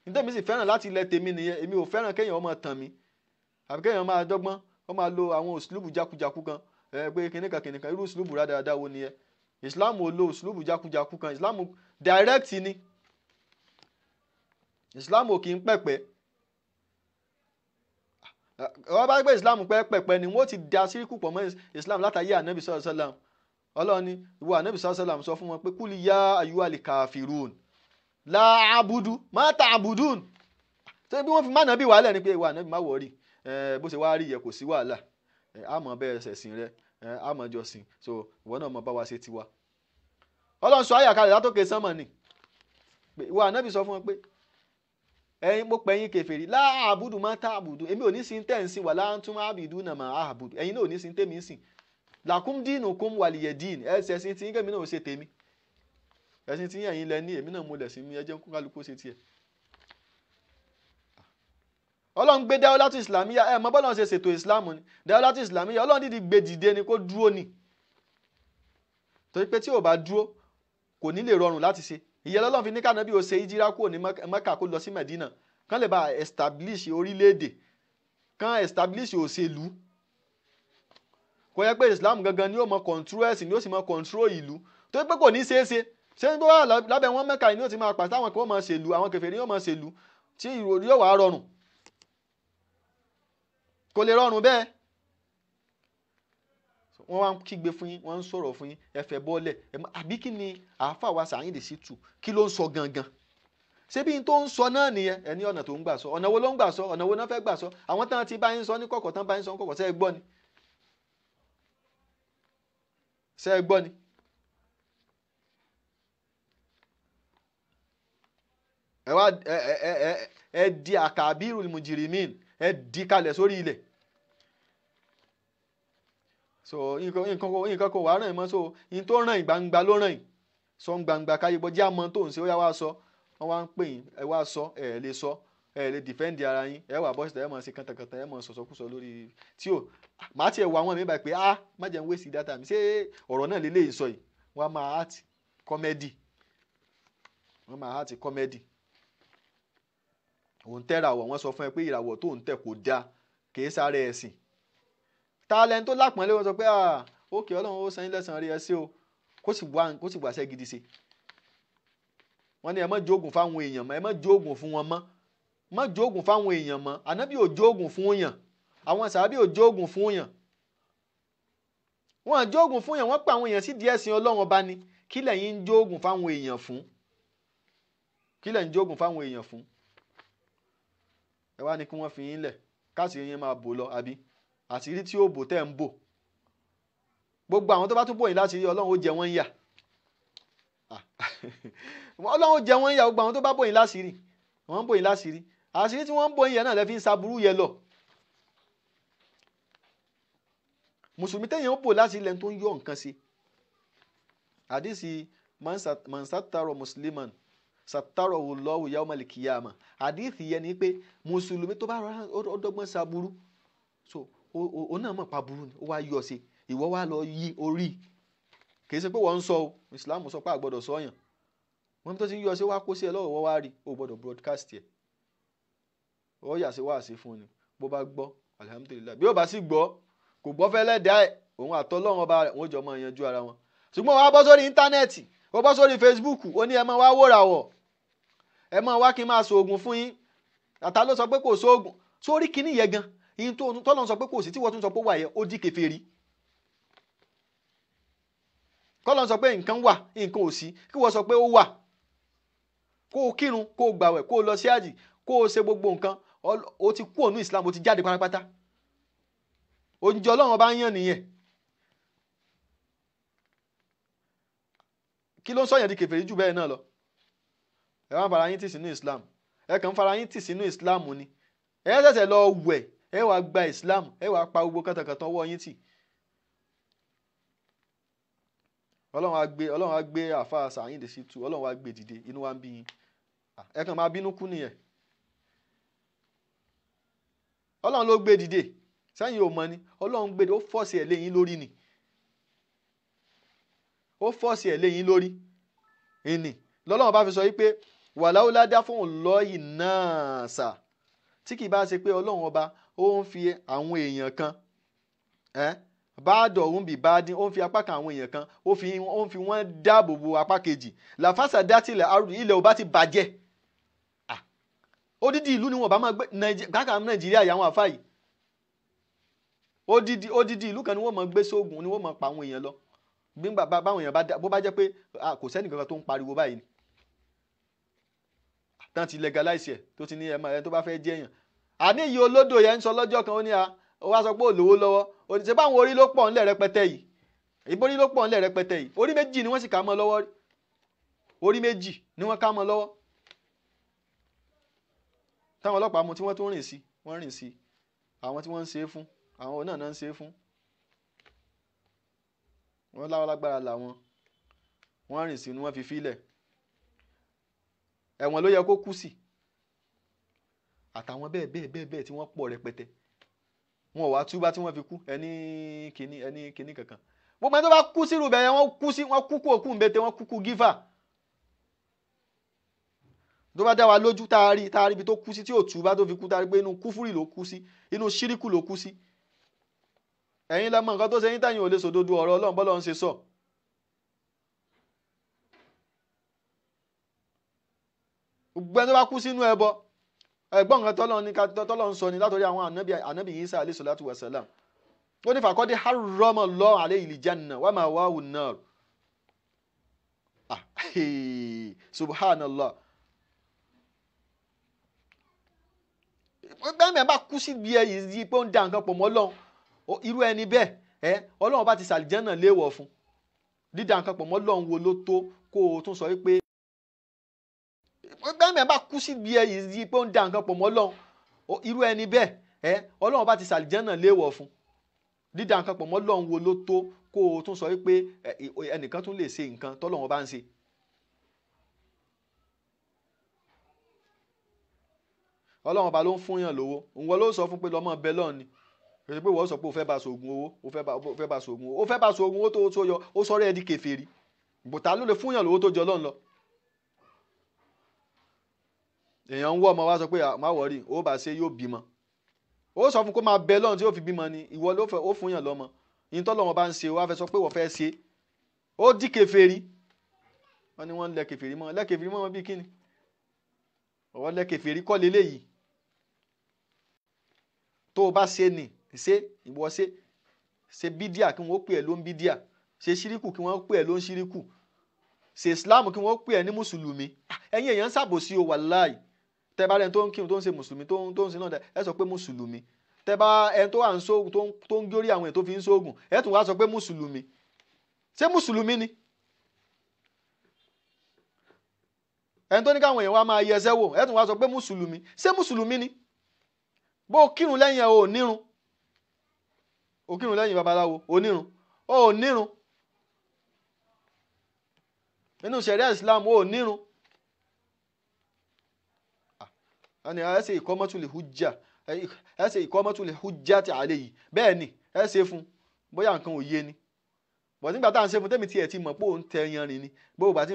Nítorí sì fẹ́ràn láti ilẹ̀ tèmi nìyẹn. Èmi ò fẹ́ràn kéèyàn ọmọ tàn mí, àbí kéèyàn máa dọ́gbọ́n, wọ́n máa lo àwọn òṣìlúbù jákujáku kan, pé kìnìkan kìnìkan, irú òṣìlúbù rádaràda wo nìyẹn? Islam ò lo òṣìlúbù jákujáku kan. Islam direct ni. Islam ò kì í pẹ̀pẹ́. Wọ́n bá gbé Islam pẹ́pẹ́pẹ́ ni wọ́n ti da síríkù pọ̀ mọ́ Islam látàyé ànábì sallallahu alaihi wasallam. Ọlọ́run ní ìwọ ànábì sallallahu alaihi wasallam sọ fún wọn pé kúlì yá ayyuhal kafirun la abudu ma ta'budun. Ṣé bí wọ́n fi má nàbí wàhálà ni pé ìwọ ànábì má wọ̀ọ́rì, bó ṣe wá rí yẹ kò sí wàhálà, àmọ́ bẹ́ẹ̀ ṣẹ̀sìn rẹ, Àmọ̀jọ sìn, so ìwọ náà mọ̀ bá wa ṣe tiwa. Ọlọ́run sọ àyà kalẹ̀ látòkè sánmọ̀ ni ìwọ ànábì sọ fún wọn pé ẹ̀yin mo pè yín kèfèrí, láàbùdù máa tá àbùdù, èmi ò ní sin tẹ́ ń sìn, wà láǹtún àbìdù náà máa àbùdù, ẹ̀yin náà ò ní sin tẹ́mi ń sìn, làkúm dínú kún wàlìyẹ̀ dín, ẹsẹ̀ sin tí kémi náà ò ṣe tèmi, ẹ̀sìn tí ẹ̀yin lẹ ní, èmi náà mo lẹ̀ sí mi, ẹ jẹ́ kó kálukú ṣe tiẹ̀. Ọlọ́run gbé dáwọ́látù ìsìlámíyà, ẹ mọ bọ́lọ́run ṣe ṣètò ìsìlámù ni, dáwọ́látù ìsìlámíyà Ọlọ́run dìdí gbé dìde ni kó dúró ni, torí pé tí ò bá dúró kò ní lè rọrùn láti ṣe. Ìyẹn lọ́lọ́run fi ní kànáà bí ó ṣe ìjírá kúrò ní Mẹ́kà kó lọ sí Mẹ̀dínà, kán lè bá establish orílẹ̀-èdè, kán establish òṣèlú, kò yẹ pé Islam gangan ni ó mọ control ẹ̀sìn, ni ó sì mọ control ìlú, torí pé kò ní ṣeé ṣe. Ṣé tó wà lábẹ́ wọn Mẹ́kà ni ó ti máa pàṣẹ, àwọn kan ó máa ṣèlú, àwọn kèfèrí ó máa ṣèlú, tí ìròrí yóò wá rọrùn? Kò lè rọrùn bẹ́ẹ̀. Wọ́n wá ń kígbe fún yín, wọ́n ń sọ̀rọ̀ fún yín, ẹ fẹ́ bọ́lẹ̀. Àbí kí ni àáfàá wa Saheed Shittu kí ló ń sọ gangan? Ṣé bí n tó ń sọ náà nìyẹn? Ẹ ní ọ̀nà tó ń gbà sọ, ọ̀nà wo ló ń gbà sọ, ọ̀nà wo náà fẹ́ gbà sọ? Àwọn tán ti bá yín sọ ní kọ̀kọ̀, tán bá yín sọ ní kọ̀kọ̀, ṣé ẹ gbọ́ ni? Ṣé ẹ gbọ́ ni? Ẹ wá ẹ di àkàbírù mùjìrìmín, ẹ di kalẹ̀ sórí ilẹ̀. So nǹkan kò wá ràn mọ́, so n tó ràn gbangba ló ràn sọ gbangba káyé bọ́ jẹ́ àmọ́ tó ń ṣe, ó yá wá sọ, wọ́n wá ń pè yín, ẹ wá sọ, ẹ lè sọ, ẹ lè dìfẹ́ǹdì ara yín, ẹ wà bọ́sítà, ẹ mọ̀ ṣe kàntàkàntà, ẹ mọ̀ sọ̀sọ̀kúsọ lórí tí ò má tiẹ̀ wọ àwọn mi báyìí pé ah má jẹ́ ń wéṣì dátà mi, ṣé ọ̀rọ̀ náà lè léyìí sọ yìí? Wọ́n á máa act comedy, wọ́n máa act comedy. Òun tẹ́ra wọ̀, wọ́n sọ fún ẹ pé ìràwọ̀ tó ń tẹ̀ kò dáa, kì í sáré ẹ̀sìn. Talent tó lápọ̀nlé wọn sọ pé ah ókè Ọlọ́run ó san yín lẹ́san rí ẹ sí o, kó sì wá ṣẹ́ gidi ṣe. Wọ́n ní ẹ má jóògùn fáwọn èèyàn mọ́, ẹ má jóògùn fún wọn mọ́, má jóògùn fáwọn èèyàn mọ́. Ànábì ò jóògùn fún èèyàn, àwọn sàábì ò jóògùn fún èèyàn, wọ́n jóògùn fún èèyàn, wọ́n pa àwọn èèyàn sí díẹ̀ sin Ọlọ́run ọba ni. Kí lẹ̀yin ń jóògùn fáwọn èèyàn fún? Kí lẹ̀yin ń jóògùn fáwọn èèyàn fún? Ẹ wá ní kí wọ́n fi yín lẹ̀, káàsì yín máa bò lọ, àbí àṣírí tí ó bò tẹ́ ń bò. Gbogbo àwọn tó bá tún bò yín láti rí, Ọlọ́run ó jẹ wọ́n yà. Ọlọ́run ó jẹ wọ́n yà. Gbogbo àwọn tó bá bò yín láṣìírí, wọ́n ń bò yín láṣìírí, àṣírí tí wọ́n ń bò yín yẹn náà lẹ́ fi ń saburú yẹn lọ. Mùsùlùmí téèyàn ó bò láṣìírí lẹ́nu tó ń yọ nǹkan sí. Àdìsí man sattara musliman sattarahu Allahu yawmal qiyamah. Àdìsí yẹn ni pé mùsùlùmí tó bá rọra ó dọ́gbọ́n saburú, so o náà mọ̀ pa burú ni, ó wá yọ sí, ìwọ wá lọ yí orí. Kìí ṣe pé wọ́n ń sọ o, Islam sọ pé àgbọ́dọ̀ sọ yàn, wọ́n tó ti ń yọ sí wá kó sí ẹ lọ́wọ́, wọ́n wá rí, o gbọ́dọ̀ broadcast ẹ̀, ó yà sí wá sí fún ni, bó bá gbọ́ alhamdulillah, bí ó bá sì gbọ́ kò gbọ́ fẹ́lẹ́ dá ẹ̀, òun àtọ́lọ́run ọba rẹ̀ wọ́n jọ máa yanjú ara wọn. Ṣùgbọ́n wàá bọ́ sórí íńtánẹ́ẹ̀tì, ó bọ́ sórí Facebook, ó ní ẹ máa wá wòrà wọ̀, ẹ máa wá kí n máa sòògùn fún yín. Àtà ló sọ pé kò sóògùn sórí kinní yẹn gan, ìyẹn tó tọ́lọ́run sọ pé kò sí, tí wọ́n tún sọ pé wà yẹn, ó di kèfèrí. Kọ́lọ́run sọ pé nǹkan wà, nǹkan ò sí, kí wọ́n sọ pé ó wà, kó o kírun, kó o gbàwẹ̀, kó o lọ sí àjì, kó o ṣe gbogbo nǹkan, o ti kú ònú Islam, o ti jáde pátápátá. Oúnjẹ Ọlọ́run ọba ń yàn nìyẹn. Kí ló ń sọ̀yàn di kèfèrí jù bẹ́ẹ̀ náà lọ? Ẹ wá ń fara yín tì sínú Islam, ẹ kàn ń fara yín tì sínú Islam ni. Ẹ ṣẹ̀ṣẹ̀ lọ wẹ̀, ẹ wàá gba Islam, ẹ wàá pa gbogbo kàtàkàtà ọwọ́ yín tì. Ọlọ́run á gbé àáfàá Saheed Shittu, Ọlọ́run á gbé dìde, inú wa ń bí yín, ẹ kàn máa bínú kú nìyẹn. Ọlọ́run ló gbé dìde, sẹ́yìn ò mọ̀ ni, Ọlọ́run gbé dìde, ó fọ́ọ̀sì ẹ̀ léyìn lórí ni, ó fọ́ọ̀sì ẹ̀ léyìn lórí ìní lọ́lọ́run bá fi sọ wípé wàláwùlá dá fún òǹlọ́yìn náà sà, tí kì í bá ṣe pé Ọlọ́run ọba ó ń fi àwọn èèyàn kan báàdọ̀ òun bì bá dín, ó ń fi apá kan àwọn èèyàn kan, ó ń fi wọ́n dáàbò bo apá kejì. Làfàṣà dátìlẹ̀ arúgbó ilẹ̀ ò bá ti bàjẹ́. Odidi ìlú ni wọn bá máa gbé káàkiri Nàìjíríà yà àwọn àfa yìí. Odidi ìlú kan ni wọ́n máa gbé sóògùn, ni wọ́n máa pa àwọn èèyàn lọ. Bí báwọn èèyàn bá dá, bó bá jẹ́ pé kò sẹ́ni kankan tó ń pariwo báyìí ni. Tán ti legalize ẹ̀ tó ti ní ẹ̀ tó bá fẹ́ jẹ́ èèyàn. Àní ìyí olódò yẹn ń sọ lọ́jọ́ kan, ó ní a Ó wá sọ pé ò lówó lọ́wọ́. Òní báwọn orí ló pọ̀ ńlẹ̀ rẹpẹtẹ yìí. Ìborí ló pọ̀ ńlẹ̀ rẹpẹtẹ yìí. Orí méjì ni wọ́n sì ká mọ́ lọ́wọ́. Orí méjì ni wọ́n ká mọ́ lọ́wọ́. Táwọn ọlọ́pàá mú tí wọ́n tún rìn sí, wọ́n rìn sí. Àwọn tí wọ́n ń ṣe é fún, àwọn náà náà ń ṣe é fún. Wọ́n láwọn lágbára làwọn. Wọ́n rìn sí ni wọ́n fi fílẹ̀. Ẹ̀wọ̀n ló yẹ kó kú sí. Àtàwọn bẹ́ẹ̀ bẹ́ẹ̀ bẹ́ẹ̀ bẹ́ẹ̀ tí wọ́n pọ̀ rẹpẹtẹ. Wọn ò wá túbá tí wọ́n fi kú ẹni kìíní ẹni kìíní kankan. Gbogbo ẹni tó bá kú sírù bẹ́ẹ̀ wọ́n kú sí, wọ́n kúkú òkú ńbẹ́tẹ̀, wọ́n kúkú gífà. Tó bá dá wa lójú tá a rí ibi tó kú sí tí ò túbá tó fi kú, tá a rí pé inú kúfúrì ló kú sí, inú ṣíríkù ló kú sí. Ẹ̀yin lẹ mọ̀ nǹkan tó ṣe yín tẹ̀yin ò lè sòdodo ọ̀rọ̀ Ọlọ́run bọ́lọ́run ṣe sọ. Gbogbo ẹni tó bá kú sínú ẹbọ, ẹ̀gbọ́n nǹkan tọ́lọ́run ní tọ́lọ́run sọ ni látọ̀rí àwọn ànábì Isa alayhi salatu wa salam. Ó ní fàkọ́dé harrama Allahu alayhi al-janna wa ma'wahu an-nar. Subhanallah. Bẹ́ẹ̀ mi bá kú sí ibi ẹ̀yìn yìí pé ó ń da nǹkan pọ̀ mọ́ Ọlọ́run, irú ẹni bẹ́ẹ̀ Ọlọ́run bá ti sàlìjánà léèwọ̀ fún. Dídá nǹkan pọ̀ mọ́ Ọlọ́run wo ló tó kó o tún sọ wípé bẹ́ẹ̀ mi bá kú sí ibi ẹ̀yìn yìí pé ó ń da nǹkan pọ̀ mọ́ Ọlọ́run, irú ẹni bẹ́ẹ̀ Ọlọ́run bá ti sàlìjánà léèwọ̀ fún. Dídá nǹkan pọ̀ mọ́ Ọlọ́run wo ló tó kó o tún sọ wípé ẹnìkan tún lè ṣe nǹkan tọ́lọ́run bá ń ṣe. Ọlọ́run ọba ló ń fún yàn lówó, òun ló sọ fún pé lọ́mọ bẹ́ẹ̀ lọ́ọ̀ ni. Kò sí pé wọ́n sọ pé o fẹ́ bá ṣoògùn owó, o fẹ́ bá ṣoògùn owó, o fẹ́ bá ṣoògùn owó tó yọ, ó sọ̀rọ̀ ẹ̀ di kèfèrí. Bùtá ló lè fún yàn lówó tó jọ lọ́n lọ. Èèyàn ń wọ́ ọmọ wa sọ pé má wọ̀rí, ó bá ṣe yóò bímọ. Ó sọ fún kó máa bẹ lọ́run tí yóò fi bímọ ni, ìwọ ló fẹ́ ó fún yàn lọ́mọ. Ìyẹn tọ́lọ́run bá ń ṣe, wá fẹ́ sọ pé wọ́n fẹ́ ṣe. Ó di kèfèrí. Wọ́n ní wọ́n ń lẹ kèfèrí mọ́, lẹ kèfèrí mọ́ wọn bí kíni? Ọ̀wọ́ lẹ kèfèrí kọ́ leléyìí. Tó o bá ṣe ni, ṣe ìwọ ṣe, ṣe bídíà kí wọ́n pè ẹ́ ló ń bídíà, ṣe ṣíríkù kí wọ́n pè ẹ́ ló ń ṣíríkù, ṣe ìsìláàmù kí wọ́n pè ẹ́ ní mùsùlùmí. Ẹ̀yin èèyàn ń ṣàbòsí o wàláì. Tẹ́ bá rẹni tó ń kírun tó ń ṣe mùsùlùmí tó ń ṣe náà, ẹ sọ pé mùsùlùmí. Tẹ́ bá ẹni tó wà ń sóògùn tó ń górí àwọn èèyàn tó fi ń sóògùn, ẹ tún wá sọ pé mùsùlùmí. Ṣé mùsùlùmí ni? Ẹni tó ní káwọn èèyàn wá máa yẹsẹ́ wò, ẹ tún wá sọ pé mùsùlùmí. Ṣé mùsùlùmí ni? Bó o kírun lẹ́yìn ẹ̀ o ò nírun. O kírun lẹ́yìn babaláwo, o nírun. O ò nírun. Nínú ṣẹ̀ríà Islam, o ò nírun. Ẹni ẹ ṣe ìkọ́mọ́tò lè hujja, ẹ ṣe ìkọ́mọ́tò lè hujja ti àlẹ́ yìí. Bẹ́ẹ̀ ni ẹ ṣe fún, bóyá nǹkan ò yé ni. Bọ̀ nígbà tá à ń ṣe fún, tẹ́mi tiẹ̀ ti mọ̀ pé òun tẹ yanrìn ni. Gbogbo ìgbà tí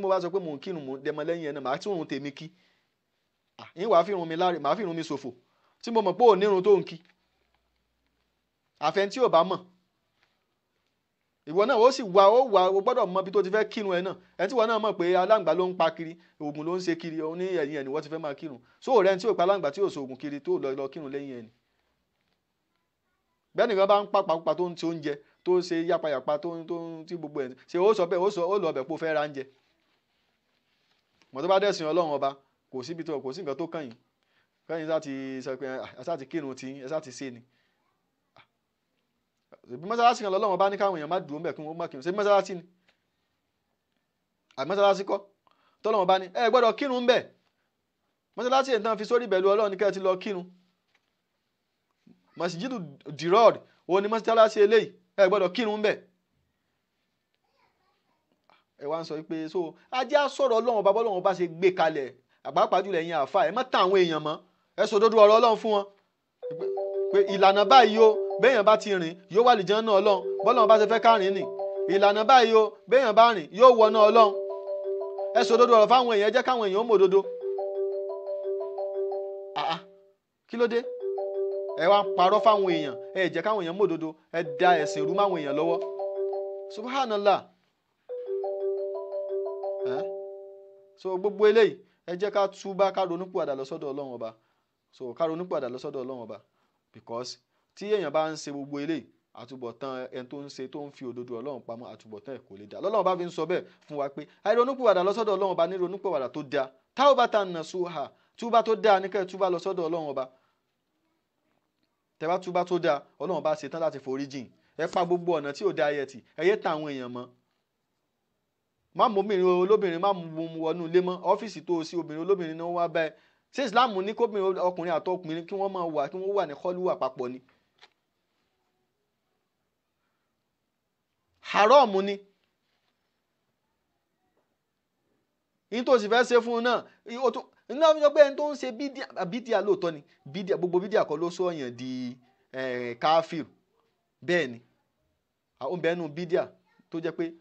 mo bá sọ pé mò ń kírun, mò ń dẹmọ lẹ́yìn ẹ̀ náà, màá tún òun tèmi kí. Ìyẹn wàá fi irun mi láre, màá fi irun mi ṣòfò. Tí mo mọ̀ pé òun nírun tó ń kí. Àfẹn tí ò bá mọ̀. Ìwọ náà ó sì wá, ó wá, o gbọ́dọ̀ mọ ibi tó ti fẹ́ kírun ẹ náà. Ẹni tí ìwọ náà mọ̀ pé aláǹgbá ló ń pa kiri, oògùn ló ń ṣe kiri, òun ní ẹ̀yìn ẹ̀ ni wọ́n ti fẹ́ máa kírun. So ọ̀rẹ́ ẹni tí ò pa aláǹgbá tí ò ṣe oògùn kiri tó lọ kírun lẹ́yìn ẹni. Bẹ́ẹ̀ nìkan bá ń pàpàpà tó ń ti oúnjẹ, tó ń ṣe yápayàpa tó ń tí gbogbo ẹ̀ ṣe, ó sọ bẹ́ẹ̀, ó sọ ó lọ ọbẹ̀ pé ó fẹ́ ra oúnjẹ. Mọ̀ tó bá dẹ̀sìn Ọlọ́run ọba, kò síbi tó kò sí nǹkan tó kàn yín. Kẹ́yìn sá ti sọ pé ẹ sá ti kírun tí ẹ sá ti ṣe ni. Ṣèbí mọ́sálásí kan lọ́lọ́run bá ní káwọn èèyàn má dùn bẹ́ẹ̀ kí wọ́n má kírun. Ṣèbí mọ́sálásí ni? Àbí mọ́sálásí kọ́? Tọ́lọ́run bá ní ẹ gbọ́dọ̀ kírun bẹ́ẹ̀. Mọ́sálásí yẹn tán fi sórí ìbẹ̀lú Ọlọ́run ní kẹ́ ẹ ti lọ kírun. Mọ̀síjìdù dìrọ́ọ̀d òun ni mọ́sálásí eléyìí, ẹ gbọ́dọ̀ kírun bẹ́ẹ̀. Ẹ wá ń sọ pé so ajá sọ̀rọ̀ Ọlọ́run bá bọ́lọ́run bá ṣe gbé kalẹ̀, àpapàá jùlọ ẹ̀yin àáfàá, ẹ má tàn àwọn èèyàn mọ́, ẹ sòdodo ọ̀rọ̀ Ọlọ́run fún wọn pé ìlànà báyìí o, béèyàn bá ti rìn yóò wà lìjẹ́ náà Ọlọ́run, bọ́lọ́run bá ṣe fẹ́ ká rìn nì. Ìlànà báyìí o, béèyàn bá rìn yóò wọ náà Ọlọ́run. Ẹ sòdodo ọ̀rọ̀ fáwọn èèyàn, ẹ jẹ́ káwọn èèyàn ó mọ̀ òdodo. Àá kí ló dé? Ẹ wá ń parọ́ fáwọn èèyàn, ẹ jẹ́ káwọn èèyàn mọ̀ òdodo, ẹ da ẹ̀sìn rú máwọn èèyàn lọ́wọ́. Subhanallah. So gbogbo eléyìí, ẹ jẹ́ ká túbá, ká ronúpìwàdà lọ sọ́dọ̀ Ọlọ́run ọba. So ká ronúpìwàdà lọ sọ́dọ̀ Ọlọ́run ọba, because tí èèyàn bá ń ṣe gbogbo eléyìí, àtúbọ̀tán ẹni tó ń ṣe tó ń fi òdodo Ọlọ́run pamọ́, àtúbọ̀tán ẹ̀ kò lè dá. Lọ́lọ́run bá fi ń sọ bẹ́ẹ̀ fún wa pé àìronúpìwàdà lọ sọ́dọ̀ Ọlọ́run ọba ní ronúpìwàdà tó dáa. Tawbatan nasuha, túbá tó dáa ní kẹ́ ẹ túbá lọ sọ́dọ̀ Ọlọ́run ọba. Tẹ́ bá túbá tó dáa, Ọlọ́run bá ṣetán láti forí jìn. Ẹ pa gbogbo ọ̀nà tí ò dáa yẹ tì, ẹ yé ta àwọn èèyàn mọ́. Má mú obìnrin olóbìnrin, má mú wọnú ilé mọ́. Ọ́fíìsì tó o sí, obìnrin olóbìnrin náà wá bá ẹ. Ṣé Islam ní kóbìnrin ọkùnrin àtọkùnrin kí wọ́n máa wà, kí wọ́n wà ní kọ́lùwà papọ̀ ni? Haram ni. Yín tó sì fẹ́ ṣe fún un náà, ó tún ní wọ́n fi sọ pé ẹni tó ń ṣe bídíà lóòótọ́ ni. Bídíà, gbogbo bídíà kọ́ ló sọ̀yàn di káfíìr. Bẹ́ẹ̀ ni, ó ń bẹ nínú bídíà tó jẹ́ pé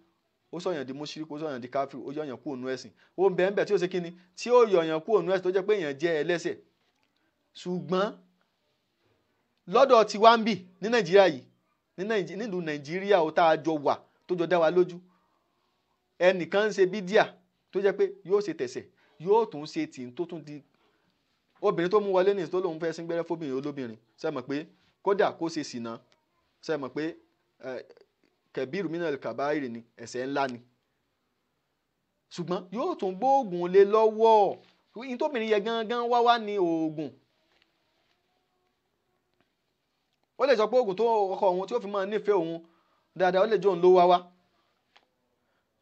ó sọ̀yàn di mùṣírikù, ó sọ̀yàn di káfíìr, ó yọ̀yàn kúrò nínú ẹ̀sìn. Ó ń bẹ ńbẹ̀ tí ó ṣe kíni, tí ó yọ̀yàn kúrò nínú ẹ̀sìn tó jẹ́ pé èèyàn jẹ́ ẹlẹ́ṣẹ̀. Ṣùgbọ́n lọ́dọ̀ tiwa ń bì ní Nàìjíríà yìí, nílùú Nàìjíríà ó tá a jọ wà tó jọ dá wa lójú, ẹnìkan ń ṣe bídíà tó jẹ́ pé yóò ṣe tẹ̀sẹ̀, yóò tún ṣe tì tó tún di obìnrin tó mú wọlé ní tó lóun fẹ́ síngbẹ́rẹ́ fóbìnrin olóbìnrin. Ṣé mọ̀ pé kódà kó ṣe sìnà, ṣé mọ̀ pé kẹbíìrù mínà kàbáìrì ni, ẹ̀ṣẹ̀ ńlá ni. Ṣùgbọ́n yóò tún gbóògùn lé lọ́wọ́. Ìyẹn tóbìnrin yẹ gangan wá wá ní oògùn. Ó lè sọ pé oògùn tó ọkọ òun tí ó fi máa nífẹ̀ẹ́ òun dáadáa, ó lè jó òun ló wá wá.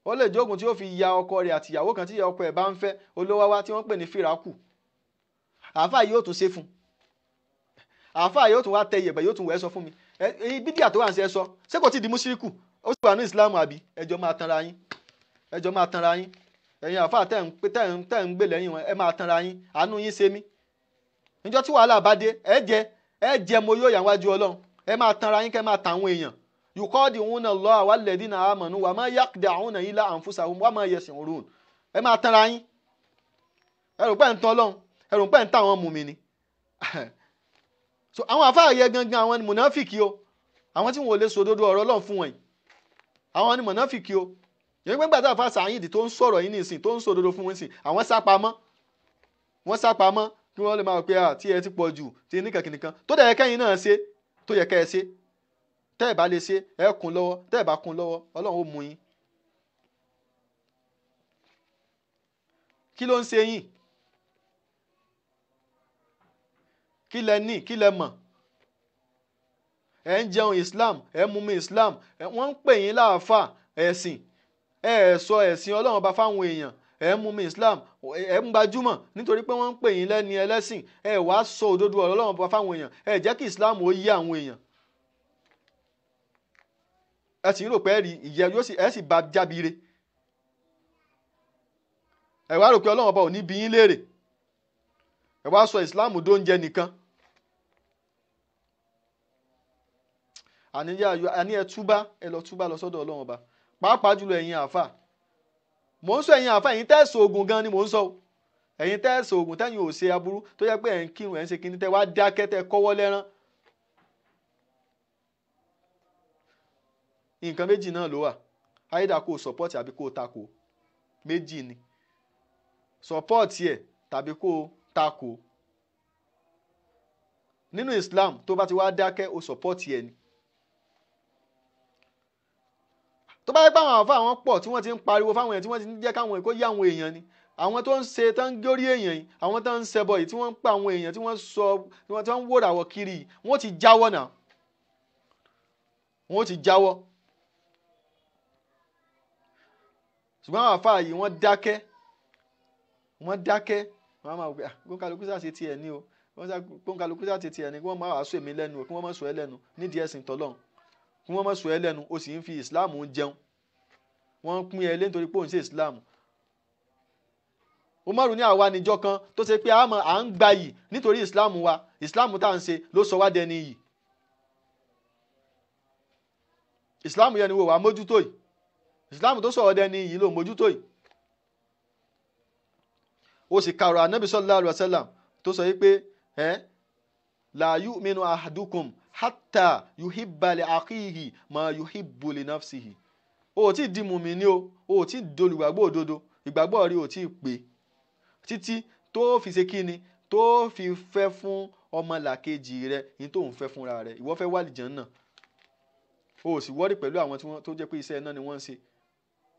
Ó lè jókòó tí ó fi ya ọkọ rẹ̀ àti ìyàwó kan tí ìyá ọkọ ẹ̀ bá ń fẹ́ olówó wá tí wọ́n pè ní fìràkù. Àáfàá yóò tún ṣe fún un. Àáfàá yóò tún wá tẹ iyẹ̀pẹ̀, yóò tún wẹ̀ sọ fún mi. Bídíà tó wà ń ṣe ẹ sọ, ṣé kò tí ì di mùṣírikù? Ó sì wà ní ìsìlámù àbí? Ẹjọ́ máa tanra yín. Ẹjọ́ máa tanra yín. Ẹ̀yin àáfàá tẹ̀ ń gbè lẹ́yìn wọn, ẹ máa tanra yín. Àánú yín ṣe mí. Níjọ́ tí wàhálà bá dé, ẹ jẹ mo yóò yà wájú Ọlọ́run. Ẹ máa tanra yín kẹ́ máa ta àwọn èèyàn. Yukadi'una Allaha walladhina amanu wa ma yakhda'una illa anfusahum wa ma yash'urun. Ẹ máa tanra yín. Ẹ rò pé ń tan Ọlọ́run, ẹ rò pé ń tan àwọn mùmínì. So àwọn àfáà yẹ gangan, àwọn ni mùnáfìkì o. Àwọn tí wọn ò lè sòdodo ọ̀rọ̀ Ọlọ́run fún wọn yìí, àwọn ni mùnáfìkì o. Yẹn pé gbàtà àfáà Sàáyídì tó ń sọ̀rọ̀ yìí nìsín, tó ń sòdodo fún wọn sìn, àwọn sá pamọ́. Wọ́n sá pamọ́ kí wọ́n lè máa pé tí ẹ ti pọ̀ jù, tí ní kàkìnìkan tó dẹ̀ yẹ kẹ́yìn náà ṣe, tó yẹ kẹ́ ẹ ṣe. Tẹ́ ẹ bá lè ṣe, ẹ kún lọ́wọ́. Tẹ́ ẹ bá kún lọ́wọ́, Ọlọ́run ó mú yín. Kí ló ń ṣe yín? Kí lẹ ní? Kí lẹ mọ̀? Ẹ ń jẹun Islam, ẹ ń mumi Islam, wọ́n ń pè yín láàfà ẹ̀sìn. Ẹ sọ ẹ̀sìn Ọlọ́run ọba fáwọn èèyàn, ẹ ń mumi Islam, ẹ ń gbajúmọ̀ nítorí pé wọ́n ń pè yín lẹ́ni ẹlẹ́sìn. Ẹ wá sọ òdodo ọ̀rọ̀ Ọlọ́run ọba fáwọn èèyàn, ẹ jẹ́ kí Islam ó yé àwọn èèyàn. Ẹ sì ń rò pé ẹ rí ìyẹ, yóò sì, ẹ sì bá jábire. Ẹ wá rò pé Ọlọ́run ọba ò ní bi yín léèrè. Ẹ wá sọ Islam dóúnjẹ nìkan. Àní ẹ túbá, ẹ lọ túbá lọ sọ́dọ̀ Ọlọ́run ọba. Pàápàá jùlọ ẹ̀yin àáfà. Mò ń sọ ẹ̀yin àáfà, ẹ̀yin tẹ́sán oògùn gan ni mò ń sọ. Ẹ̀yin tẹ́sán oògùn tẹ́yin ò ṣe aburú tó yẹ pé ẹ̀ ń kírun, ẹ̀ ń ṣe kinní, tẹ́ wá dákẹ́, tẹ́ kọ́wọ́ lẹ́rán. Nǹkan méjì náà ló wà. Either kó o support àbí kó o tako. Méjì ni. Support ẹ̀ tàbí kó o tako. Nínú Islam, tó bá ti wá dákẹ́, o support ẹ̀ ni. Tó bá yẹ pé àwọn àfáà wọn pọ̀ tí wọ́n ti ń pariwo fáwọn èèyàn, tí wọ́n ti ń jẹ́ káwọn èèyàn kó yá àwọn èèyàn ni. Àwọn tó ń ṣe tán ń górí èèyàn yìí, àwọn tó ń ṣẹbọ yìí, tí wọ́n ń pa àwọn èèyàn, tí wọ́n sọ, tí wọ́n ń wòràwọ̀ kiri yìí, wọ́n ti jáwọ́ náà. Wọ́n ti jáwọ́. Ṣùgbọ́n àwọn àfáà yìí wọ́n dákẹ́. Wọ́n dákẹ́. Wọ́n á máa wò pé, kóńkálukú ṣáà ṣe tiẹ̀ ní o. Kóńkálukú ṣáà ṣe tiẹ̀ ní, kí wọ́n máa wàásù èmi lẹ́nu o, kí wọ́n má sọ ẹ́ lẹ́nu nídìí ẹ̀sìn tọ́lọ́run. Kí wọ́n má sọ ẹ́ lẹ́nu, o sì ń fi Islam jẹun. Wọ́n ń pín ẹ lé nítorí pé òun ṣe Islam. Umaru ní àwa níjọ́ kan tó ṣe pé à ń gba yìí nítorí Islam wa. Islam tá à ń ṣe ló sọ wá dẹni yìí. Islam yẹn ni wo wà mójútó yìí. Islam tó sọ̀rọ̀ dẹni yìí ló mójútó yìí. Ó sì kàrọ̀ Ànábì sallallahu alaihi wasallam tó sọ yìí pé la yu'minu ahadukum hatta yuhibba li akhihi ma yuhibbu li nafsihi. O ò tí di mùmíní o, o ò tí di olùgbàgbọ́ òdodo, ìgbàgbọ́ rí o tí pé títí tó fi ṣe kíni, tó fi fẹ́ fún ọmọlàkejì rẹ ní tó ń fẹ́ fúnra rẹ. Ìwọ fẹ́ wà lìjàn náà, o ò sì wọ́rí pẹ̀lú àwọn tí wọ́n tó jẹ́ pé iṣẹ́ náà ni wọ́n ń ṣe,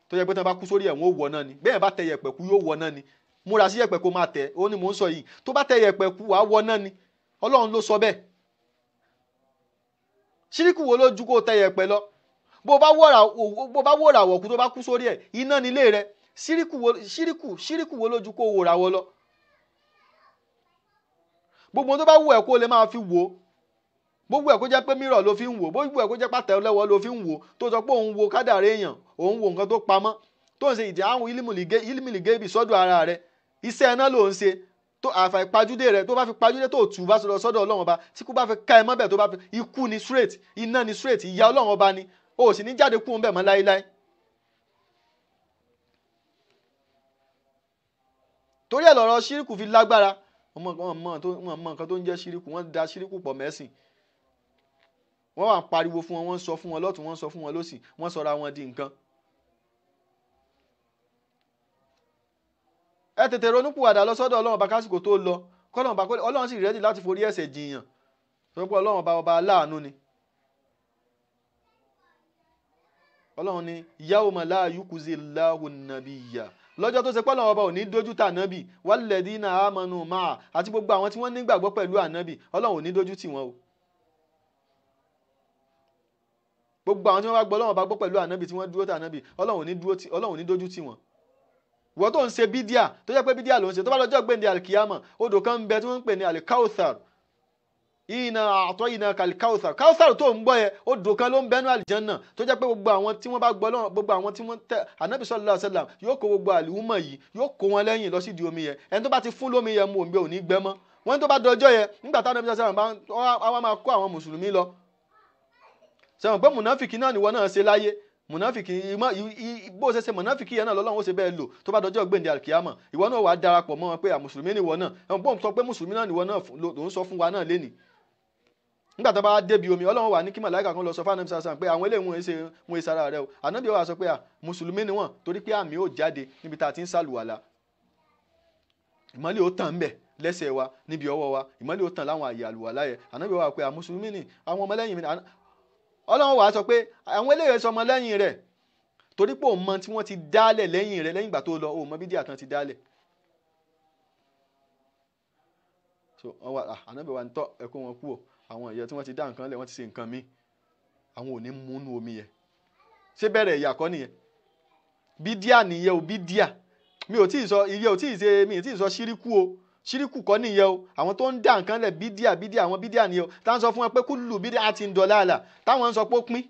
tó jẹ́ pé tí wọ́n bá kú sórí ẹ̀ wọ́n ó wọ̀ náà ni. Bẹ́ẹ̀ bá tẹ yẹ̀pẹ̀ kú yóò wọ̀ náà ni. Múra sí yẹ̀pẹ̀ kó máa tẹ̀, ó ní mò ń sọ yìí. Tó bá tẹ yẹ̀pẹ̀ kú wàá wọ̀ náà ni. Ọlọ́run ló sọ bẹ́ẹ̀. Ṣíríkù wo ló ju kó tẹ yẹ̀pẹ̀ lọ? Bó bá wòrà wọ̀kú tó bá kú sórí ẹ̀, iná nílé rẹ. Ṣíríkù wo ló ju kó wòrà wọ lọ? Gbogbo tó bá wù ẹ́ kó lè máa fi wò ó, gbogbo ẹ̀ kó jẹ́ pé mírọ̀ ló fi ń wò, gbogbo ẹ̀ kó jẹ́ pàtẹ́lẹ́wọ́ ló fi ń wò, tó sọ pé òun wo kádàrá èèyàn, òun wo nǹkan tó pamọ́, tó ń ṣe ìdí àwọn ìlímìlìgé ibi sọ́dọ̀ ara rẹ̀, iṣẹ́ iná ló ń ṣe. Tó àfà ìpajúdé rẹ̀, tó bá fi pajúdé tó tù bá sọ́dọ̀ Ọlọ́run Ọba, tí kú bá fi ká ẹ mọ́bẹ̀, tó bá fi ikú ni straight, iná ni straight, ìyà Ọlọ́run Ọba ni, o sì ní jáde kú òun bẹ̀ mọ́ láéláé. Torí ẹ̀ lọ̀rọ̀ ṣíríkù fi lágbára. Wọ́n mọ nǹkan tó ń jẹ́ ṣíríkù, wọ́n da ṣíríkù pọ̀ mẹ́sìn, wọ́n wà ń pariwo fún wọn, wọ́n ń sọ fún wọn lọ́tún, wọ́n ń sọ fún wọn lọ́sì, wọ́n sọra wọn di nǹkan. Ẹ tètè ronúpìwàdà lọ sọ́dọ̀ Ọlọ́run Ọba kásìkò tó lọ, kọ́lọ́run Ọba Ọlọ́run sì rẹ́dì láti forí ẹ̀ṣẹ̀ jìyàn, torí pé Ọlọ́run Ọba ọba aláàánú ni. Ọlọ́run ní yawma la yukuzillahu nabiyya, lọ́jọ́ tó ṣe pé Ọlọ́run Ọba ò ní dójú tì ànábì, walladhina amanu ma'a, àti gbogbo àwọn tí wọ́n nígbàgbọ́ pẹ̀lú ànábì, Ọlọ́run ò ní dójú tì wọ́n o. Gbogbo àwọn tí wọ́n bá gbọ́ Ọlọ́run Ọba gbọ́ pẹ̀lú ànábì, tí wọ́n dúró tì ànábì, Ọlọ́run ò ní dójú tì wọ́n. Ìwọ tó ń ṣe bídíà, tó jẹ́ pé bídíà ló ń ṣe, tó bá lọ́jọ́ gbẹ̀ndẹ̀ alikiyama, odò kan ń bẹ tí wọ́n ń pè ní alikauthar, iná àtọ́ iná kalikauthar. Kauthar tó ń gbọ́ yẹ, odò kan ló ń bẹnu àlìjánná, tó jẹ́ pé gbogbo àwọn tí wọ́n bá gbọ́ Ọlọ́run, gbogbo àwọn tí wọ́n tẹ ànábì sallallahu alaihi wasallam yóò kó gbogbo àlùmọ̀ yìí, yóò kó wọn lẹ́yìn lọ sídìí omi yẹn. Ẹni tó bá ti fún lómi yẹn mu òǹgbẹ ò ní gbẹ mọ́. Wọ́n tó bá dọjọ́ yẹn, nígbà táwọn ànábì sallallahu alaihi wasallam bá máa kó àwọn mùsùlùmí lọ. Sẹ́wọ̀n pé mùnáfìkì náà nìwọ náà ṣe láyé, mùnáfìkì bó ṣe ṣe mùnáfìkì yẹn náà lọ́lọ́run ó ṣe bẹ́ẹ̀ lò tó bá dọjọ́ gbèǹde àkíyàmọ̀, ìwọ náà wàá darapọ̀ mọ́ wọn pé mùsùlùmí nìwọ náà. Ẹ̀wọ̀n bóun sọ pé mùsùlùmí náà nìwọ náà ló ń sọ fún wa náà lénìí. Nígbà tó bá débi omi, Ọlọ́run wà ní kí màláìkà kan lọ sọ fún ànábì sàṣàn pé àwọn eléyìí wọn èsàrà rẹ o. Ànábì wà sọ pé mùsùlùmí ni wọn, torí pé àmì ò jáde níbi tá a ti ń sàlùwàlà, ìmọ́lẹ̀ ó tàn ń bẹ̀ lẹ́sẹ̀ wa, níbi ọwọ́ wa, ìmọ́lẹ̀ ó tàn láwọn àyè àlùwàlà yẹn. Ànábì wà pé mùsùlùmí ni àwọn ọmọlẹ́yìn mi ni. Ọlọ́run wàá sọ pé àwọn eléyìí sọmọ lẹ́yìn rẹ̀, torí pé òun mọ tí wọ́n ti dálẹ̀ lẹ́yìn rẹ̀, lẹ́yìn ìgbà tó lọ, òun mọ bídíà tán ti dálẹ̀. So ànábì wa ń tọ́ ẹ̀kọ́ wọn kú o, àwọn ìyẹn tí wọ́n ti dá nǹkan lẹ̀, wọ́n ti ṣe nǹkan míì, àwọn ò ní múnú omi yẹn. Ṣé bẹ̀rẹ̀ ìyà kọ́ nìyẹn? Bídíà nìyẹn o, bídíà. Mi ò tí ì sọ iye, ò tí ì ṣe, mi ò tí ì sọ ṣíríkù o, ṣíríkù kọ́ nìyẹn o. Àwọn tó ń dá nǹkan lẹ̀, bídíà bídíà, àwọn bídíà nìyẹn o. Táwọn sọ fún wọn pé kúlù bídíà ti ń dọ̀lá àlà, táwọn ń sọ pé ó pín.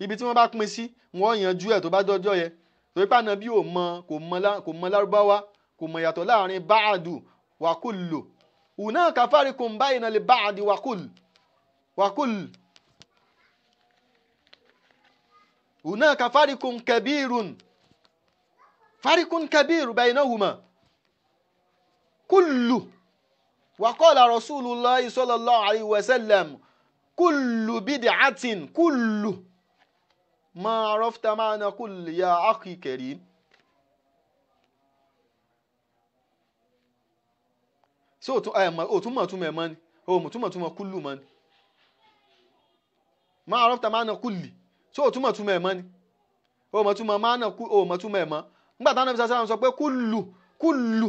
Ibi tí wọ́n bá pín sí, wọ́n yanjú ẹ̀ tó bá dọ́jọ́ yẹ. Torí pé ànábì ò mọ, kò mọ lárúbáwá, kò mọ ìyàtọ̀ láàrin báàdù wà kúlù. Hunaka farikun bayna li báàdì wà kúlù wà kúlù. Hunaka farikun kabirun, farikun kabiru baynahuma. Kullu wa qala Rasulullahi sallallahu alayhi wa sallam kullu bid'atin kullu ma arafta ma'na kulli ya akhi karim. So o tún mọ̀ tún mọ̀ ni, o mọ̀ tún mọ̀ tún mọ̀ kullu mọ̀ ni. Ma arafta ma'na kulli. So o tún mọ̀ tún mọ̀ ni, o mọ̀ tún mọ̀ ma'na o mọ̀ tún mọ̀ mọ́. Nígbà táwọn Ànábì sallallahu alayhi wa sallam sọ pé kullu kullu,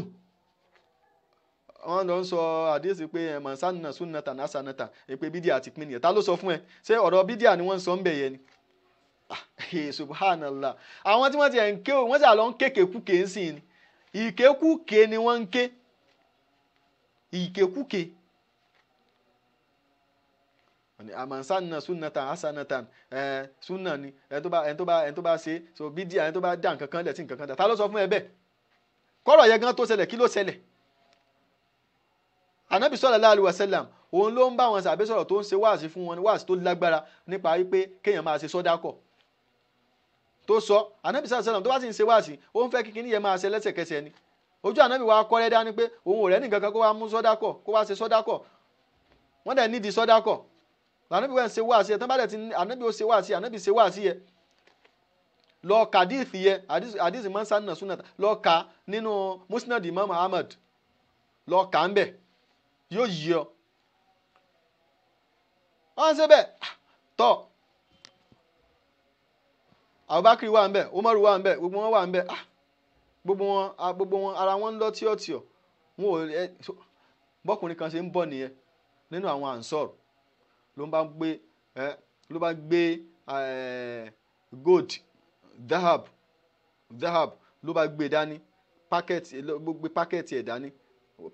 wọ́n lọ ń sọ àdéhùn pé mọ̀nsánà súnàtà násánàtà, pé bídíà ti pín nìyẹn. Ta ló sọ fún ẹ? Ṣé ọ̀rọ̀ bídíà ni wọ́n ń sọ ń bẹ̀ yẹn ni? Subhanallah. Àwọn tí wọ́n ti ẹ̀ ń ké o, wọ́n sì àlọ́ ń kékèkúkè ń sìn ni. Ìkékúké ni wọ́n ń ké. Ìkékúké. Mọ̀nsánà súnàtà násánàtà, súnà ni ẹni tó bá ṣe so bídíà, ẹni tó bá dá nǹkan kan lẹ̀ tí nǹkan kan dá. Ta ló sọ fún ẹ bẹ́ẹ̀? Kọ́rọ̀ yẹn gan tó ṣẹlẹ̀, kí ló ṣẹlẹ̀? Ànábì sallallahu alaihi wasallam òun ló ń bá wọn sàbẹ́ sọ̀rọ̀ tó ń ṣe wáàsí fún wọn, wáàsí tó lágbára nípa wípé kéèyàn máa ṣe sọ́dákọ̀ tó sọ. Ànábì sallallahu alaihi wasallam tó bá sì ń ṣe wáàsí, ó ń fẹ́ kíkiní yẹn máa ṣe lẹ́sẹ̀kẹsẹ̀ ni. Ojú ànábì wa kọ́rẹ́ dání pé òun ò rẹ́ nìkan kan kó wá mú sọ́dákọ̀, kó wá ṣe sọ́dákọ̀. Wọ́n dẹ̀ nídìí sọ́dákọ̀. Ànábì wa ń ṣe wáàsí ẹ̀ tán bá dẹ̀ ti ànábì ó ṣe wáàsí, ànábì ṣe wáàsí yẹ. Lọ ka àdíìsì yẹ, àdíìsì man sanna sunnatan, lọ ka nínú Musnad Imam Ahmad, lọ kà ń bẹ̀, yóò yí ọ. Wọ́n ṣe bẹ́ẹ̀ tọ́. Abubakar wà ń bẹ̀, Umaru wà ń bẹ̀, gbogbo wọn wà ń bẹ̀. Gbogbo wọn ara wọn ń lọ tíọ̀tíọ̀. Wọn ò bọ́kùnrin kan ṣe ń bọ̀ nìyẹn nínú àwọn Ansar, ló ló bá gbé ló bá gbé gold dahab ló bá gbé dání, pákẹ́ẹ̀tì ló gbé, pákẹ́ẹ̀tì ẹ̀ dání,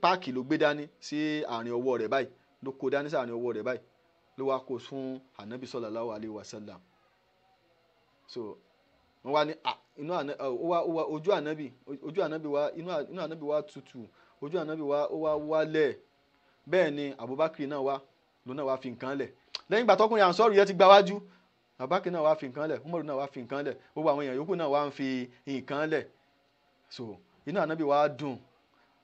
páàkì ló gbé dání sí àárín ọwọ́ rẹ̀ báyìí, ló kó dání sí àárín ọwọ́ rẹ̀ báyìí, ló wá kó fún anabi sallallahu alayhi wa sallam. So wọ́n wá ní inú ojú anabi wa, inú anabi wa tutù, ojú anabi wa ó wá wálẹ̀. Bẹ́ẹ̀ ni Abubakar náà wá, ló náà wá fi nǹkan lẹ̀. Lẹ́yìn ìgbà tọkùnrin Ansọ́rù yẹn ti gba wájú, Abubakar náà wá fi nǹkan lẹ̀, Umaru náà wá fi nǹkan lẹ̀, gbogbo àwọn èèyàn yòókù náà wá ń fi nǹkan lẹ̀. So inú anabi wa dùn.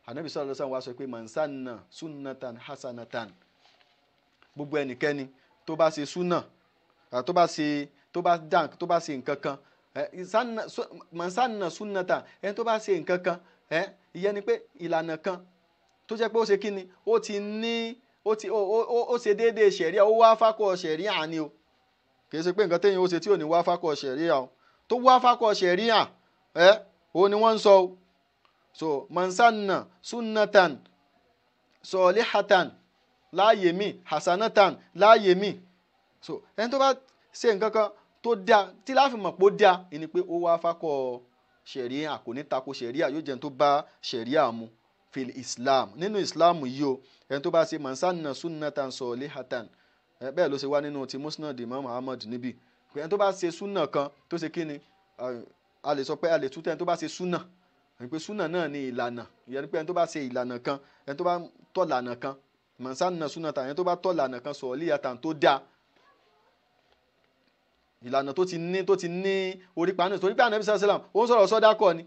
Anabi sallallahu alaihi wasallam wá sọ pé mansanna sunnatan hasanatan, gbogbo ẹnikẹ́ni tó bá ṣe súnà, tó bá ṣe tó bá dàn tó bá ṣe nǹkan kan, mansanna sunnatan, ẹni tó bá ṣe nǹkan kan, ìyẹn ni pé ìlànà kan tó jẹ́ pé ó ṣe kí ni, ó ti ní ó ti ó ṣe déédéé ṣẹ̀ríà, ó wá fákọ̀ ṣẹ̀ríà ni o. Kì í ṣe pé nǹkan téèyàn ó ṣe tí ò ní wá fákọ̀ ṣẹ̀ríà o, tó wá fákọ̀ ṣẹ̀ríà ó ní wọ́n ń sọ o. So mansanna sunnatan solihatan láàyè mi, hasanatan láàyè mi. So ẹni tó bá ṣe nǹkan kan tó dáa tí láàfin mọ̀ pé ó dáa ni pé ó wá fákọ̀ ṣẹ̀ríà, kò ní tako ṣẹ̀ríà, yóò jẹun tó bá ṣẹ̀ríà mu fil islam, nínú islam yìí o. Ẹni tó bá ṣe mansanna sunnatan solihatan, bẹ́ẹ̀ ló ṣe wá nínú ti musnad imam ahmad níbí. Ẹni tó bá ṣe súnà kan tó ṣe kíni, a lè sọ pé a lè tútẹ́ ẹni tó bá ṣe súnà, ẹni pé súnà náà ni ìlànà, ìyẹn ni pé ẹni tó bá ṣe ìlànà kan, ẹni tó bá tọ̀ lànà kan, mansanna sunnatan, ẹni tó bá tọ̀ lànà kan solihatan tó dáa, ìlànà tó ti ní orí pa náà, torí pé Ànábì sallallahu alaihi wasallam ó ń sọ̀rọ̀ sọ́dákọ̀ ni.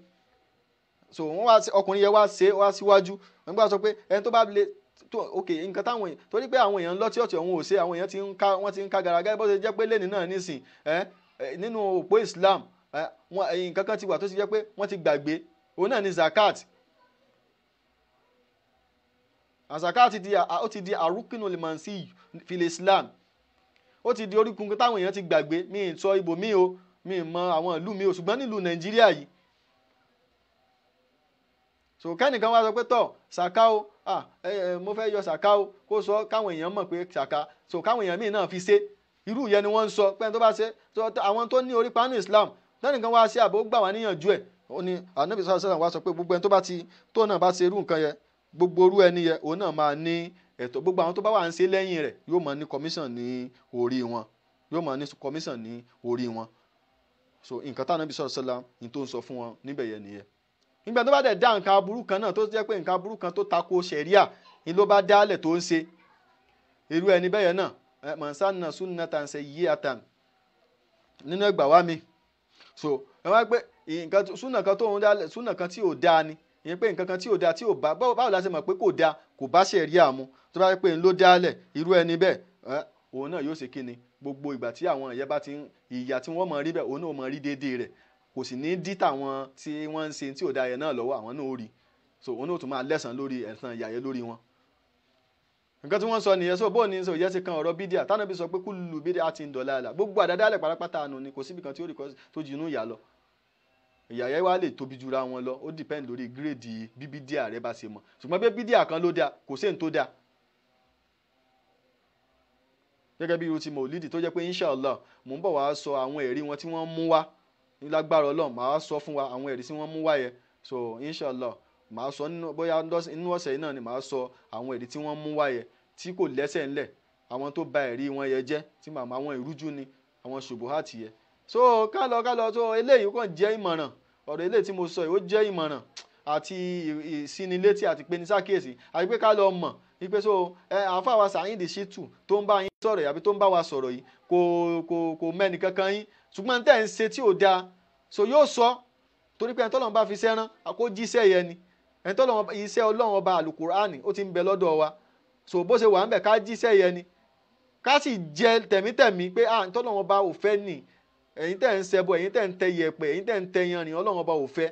So wọ́n wá ọkùnrin yẹn wá ṣe wá síwájú, wọ́n gbà sọ pé ẹni tó bá lè tó ok nǹkan táwọn èèyàn, torí pé àwọn èèyàn ń lọ tí ọ̀tí ọ̀hún ò ṣe, àwọn èèyàn ti ń ká, wọ́n ti ń ká garaga, bó ṣe jẹ́ pé lẹ́ni náà nísìn nínú òpó Islam nǹkan kan ti wà tó ti jẹ́ pé wọ́n ti gbàgbé, òun náà ni zakat. Zakat ó ti di arúkìnú limansi fil Islam, ó ti di orígun táwọn èèyàn ti gbàgbé. Mi ì sọ ibò mi o, mi ì mọ àwọn ìlú mi o, ṣùgbọ́n nílùú Nàìjíríà yìí, so kẹ́nìkan wá sọ pé tọ̀ ṣàká o, mo fẹ́ yọ ṣàká o, kó sọ káwọn èèyàn mọ̀ pé ṣàká, so káwọn èèyàn míì náà fi ṣe irú ìyẹn ni wọ́n ń sọ pé ẹni tó bá ṣe àwọn tó ní orí panu Islam, kẹ́nìkan wá ṣe àbò gbà wá níyànjú ẹ̀, ó ní Ànábì sallallahu alaihi wasallam wá sọ pé gbogbo ẹni tó bá ti tó náà bá ṣe irú nǹkan yẹn, gbogbo orú ẹni yẹn òun náà máa ní ẹ̀tọ́, gbogbo àwọn tó bá wà ń ṣe lẹ́yìn rẹ̀ yóò máa ní commission ní orí wọn, yóò máa ní commission ní orí wọn. So nǹkan táwọn Ànábì sallallahu alaihi wasallam ní tó ń sọ fún wọn níbẹ̀ yẹn nìyẹn. Nígbà tó bá dẹ̀ dá nǹkan aburú kan náà tó jẹ́ pé nǹkan aburú kan tó tako ṣẹ̀ríà ni ló bá dálẹ̀ tó ń ṣe, irú ẹni bẹ́yẹn náà mansanna sunnatan sayyi'atan nínú ẹgbà wá mi. So ẹ wá pé nǹkan súnà kan tó ń dálẹ̀, súnà kan tí ò dáa ni, ìyẹn pé nǹkan kan tí ò dáa tí ò bá, báwo la ṣe mọ̀ pé kò dáa, kò bá ṣẹ̀ríà mu, tó bá yẹ pé ń ló dálẹ̀ irú ẹni bẹ́ẹ̀ òun náà yóò ṣe kíni, gbogbo ìgbà tí àwọn ìyẹn bá ti ń ìyà tí wọ́n mọ̀ rí bẹ́ẹ̀ òun náà mọ̀ rí déédéé rẹ̀, kò sì ní dí tàwọn tí wọ́n ń ṣe tí ò dáa yẹn náà lọ́wọ́, àwọn náà ó rí. So òun náà tún máa lẹ́sàn lórí ẹ̀san ìyà yẹn lórí wọn. Nǹkan tí wọ́n sọ nìyẹn. So bóun ni sọ ìyẹn ti kan ọ̀rọ̀ bídíà tánàbí sọ pé kúlù bídíà ti ń dọ̀là àlà, gbogbo àdádálẹ̀ pátápátá àánú ni, kò síbi kan tí ó rí tó jinú ìyà lọ. Ìyà yẹn wá lè tóbi jura wọn lọ, ó depend lórí gírèdì bí bídíà rẹ bá ṣe mọ̀, ṣùgbọ́n bí bídíà kan ló dáa kò sí ní tó dáa. Gẹ́gẹ́ bí irú ti mọ̀lídì tó jẹ́ pé inshallah mò ń bọ̀ wá sọ àwọn ẹ̀rí wọn tí wọ́n mú wá lágbára Ọlọ́run, màá sọ fún wa àwọn ẹ̀rí tí wọ́n mú wá yẹn. So inshallah màá sọ nínú bóyá inú ọ̀sẹ̀ yìí náà ni màá sọ àwọn ẹ̀rí tí wọ́n mú wá yẹn tí kò lẹ́sẹ̀ ńlẹ̀, àwọn tó ba ẹ̀rí wọn yẹn jẹ́, tí màmá àwọn ìrújú ni, àwọn ṣubuhati yẹn. So ká lọ so eléyìí kàn jẹ́ ìmọ̀ràn, ọ̀rọ̀ eléyìí tí mo sọ yìí ó jẹ́ ìmọ̀ràn àti ìsinilétí àti pé ní sákèsì àti pé ká lọ mọ̀ wípé so àáfàá wa Saheed Shittu tó ń bá yín sọ̀rọ̀ yìí àbí tó ń bá wa sọ̀rọ̀ yìí kò mẹ́ni kankan yín, ṣùgbọ́n tẹ́ ń ṣe tí ò dáa so yóò sọ, torí pé ẹni tọ́lọ́run bá fi sẹ́rán kó jíṣẹ́ yẹn ni, ẹni tọ́lọ́run iṣẹ́ Ọlọ́run ọba àlùkùránì ó ti ń bẹ lọ́dọ̀ wa, so bó ṣe wà ń bẹ̀ ká jíṣẹ́ yẹn ni, ká sì jẹ tẹ̀mítẹ̀mí pé à tọ́lọ́run ọba ò fẹ́ nì, ẹ̀yin tẹ́ ń ṣẹbọ, ẹ̀yin tẹ́ ń tẹ yẹ̀pẹ̀, ẹ̀yin tẹ́ ń tẹ yanrìn, Ọlọ́run ọba ò fẹ́.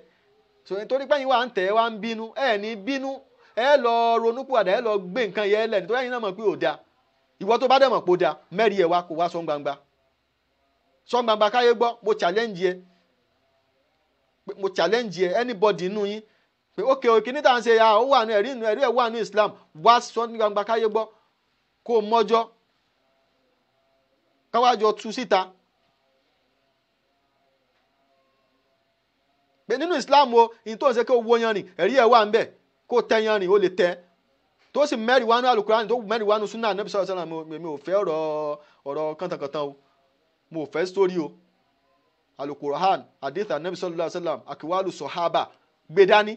So nítorí pé ẹ̀yin wà ń tẹ̀ wá ń bínú, ẹ̀ ní bínú, ẹ lọ ronúpìwàdà, ẹ lọ gbé nǹkan yẹn lẹ̀, nítorí ẹ̀yin náà mọ̀ pé ò dáa. Ìwọ tó bá dẹ̀ mọ̀ pé ó dáa, mẹ́rin ẹ̀ wá kó wá sọ gbangba, sọ gbangba káyé gbọ́, mo challenge ẹ, mo challenge ẹ anybody inú yín pé ok òkè níta ń ṣe ya ó wà ní ẹ̀rí inú ẹ̀rí ẹ̀ wà ní Islam, wá sọ gbangba káyé gbọ́ kó o mọ́jọ́. Káwájọ tú síta pé nínú Islam o, ìyìn tó ń ṣe kí o wo yanrìn, ẹ̀rí ẹ̀ wà ń bẹ̀, kó tẹ yanrìn ó lè tẹ, tó sì mẹ́rin wánú alukurani, tó mẹ́rin wánú sunna Ànábì sallallahu alaihi wasallam. Mi ò fẹ́ ọ̀rọ̀ kàntàkàntàn o, mo ò fẹ́ sórí o. Alukurani, hadith Ànábì sallallahu alaihi wasallam, akiwalu sọ̀hábà gbé dání,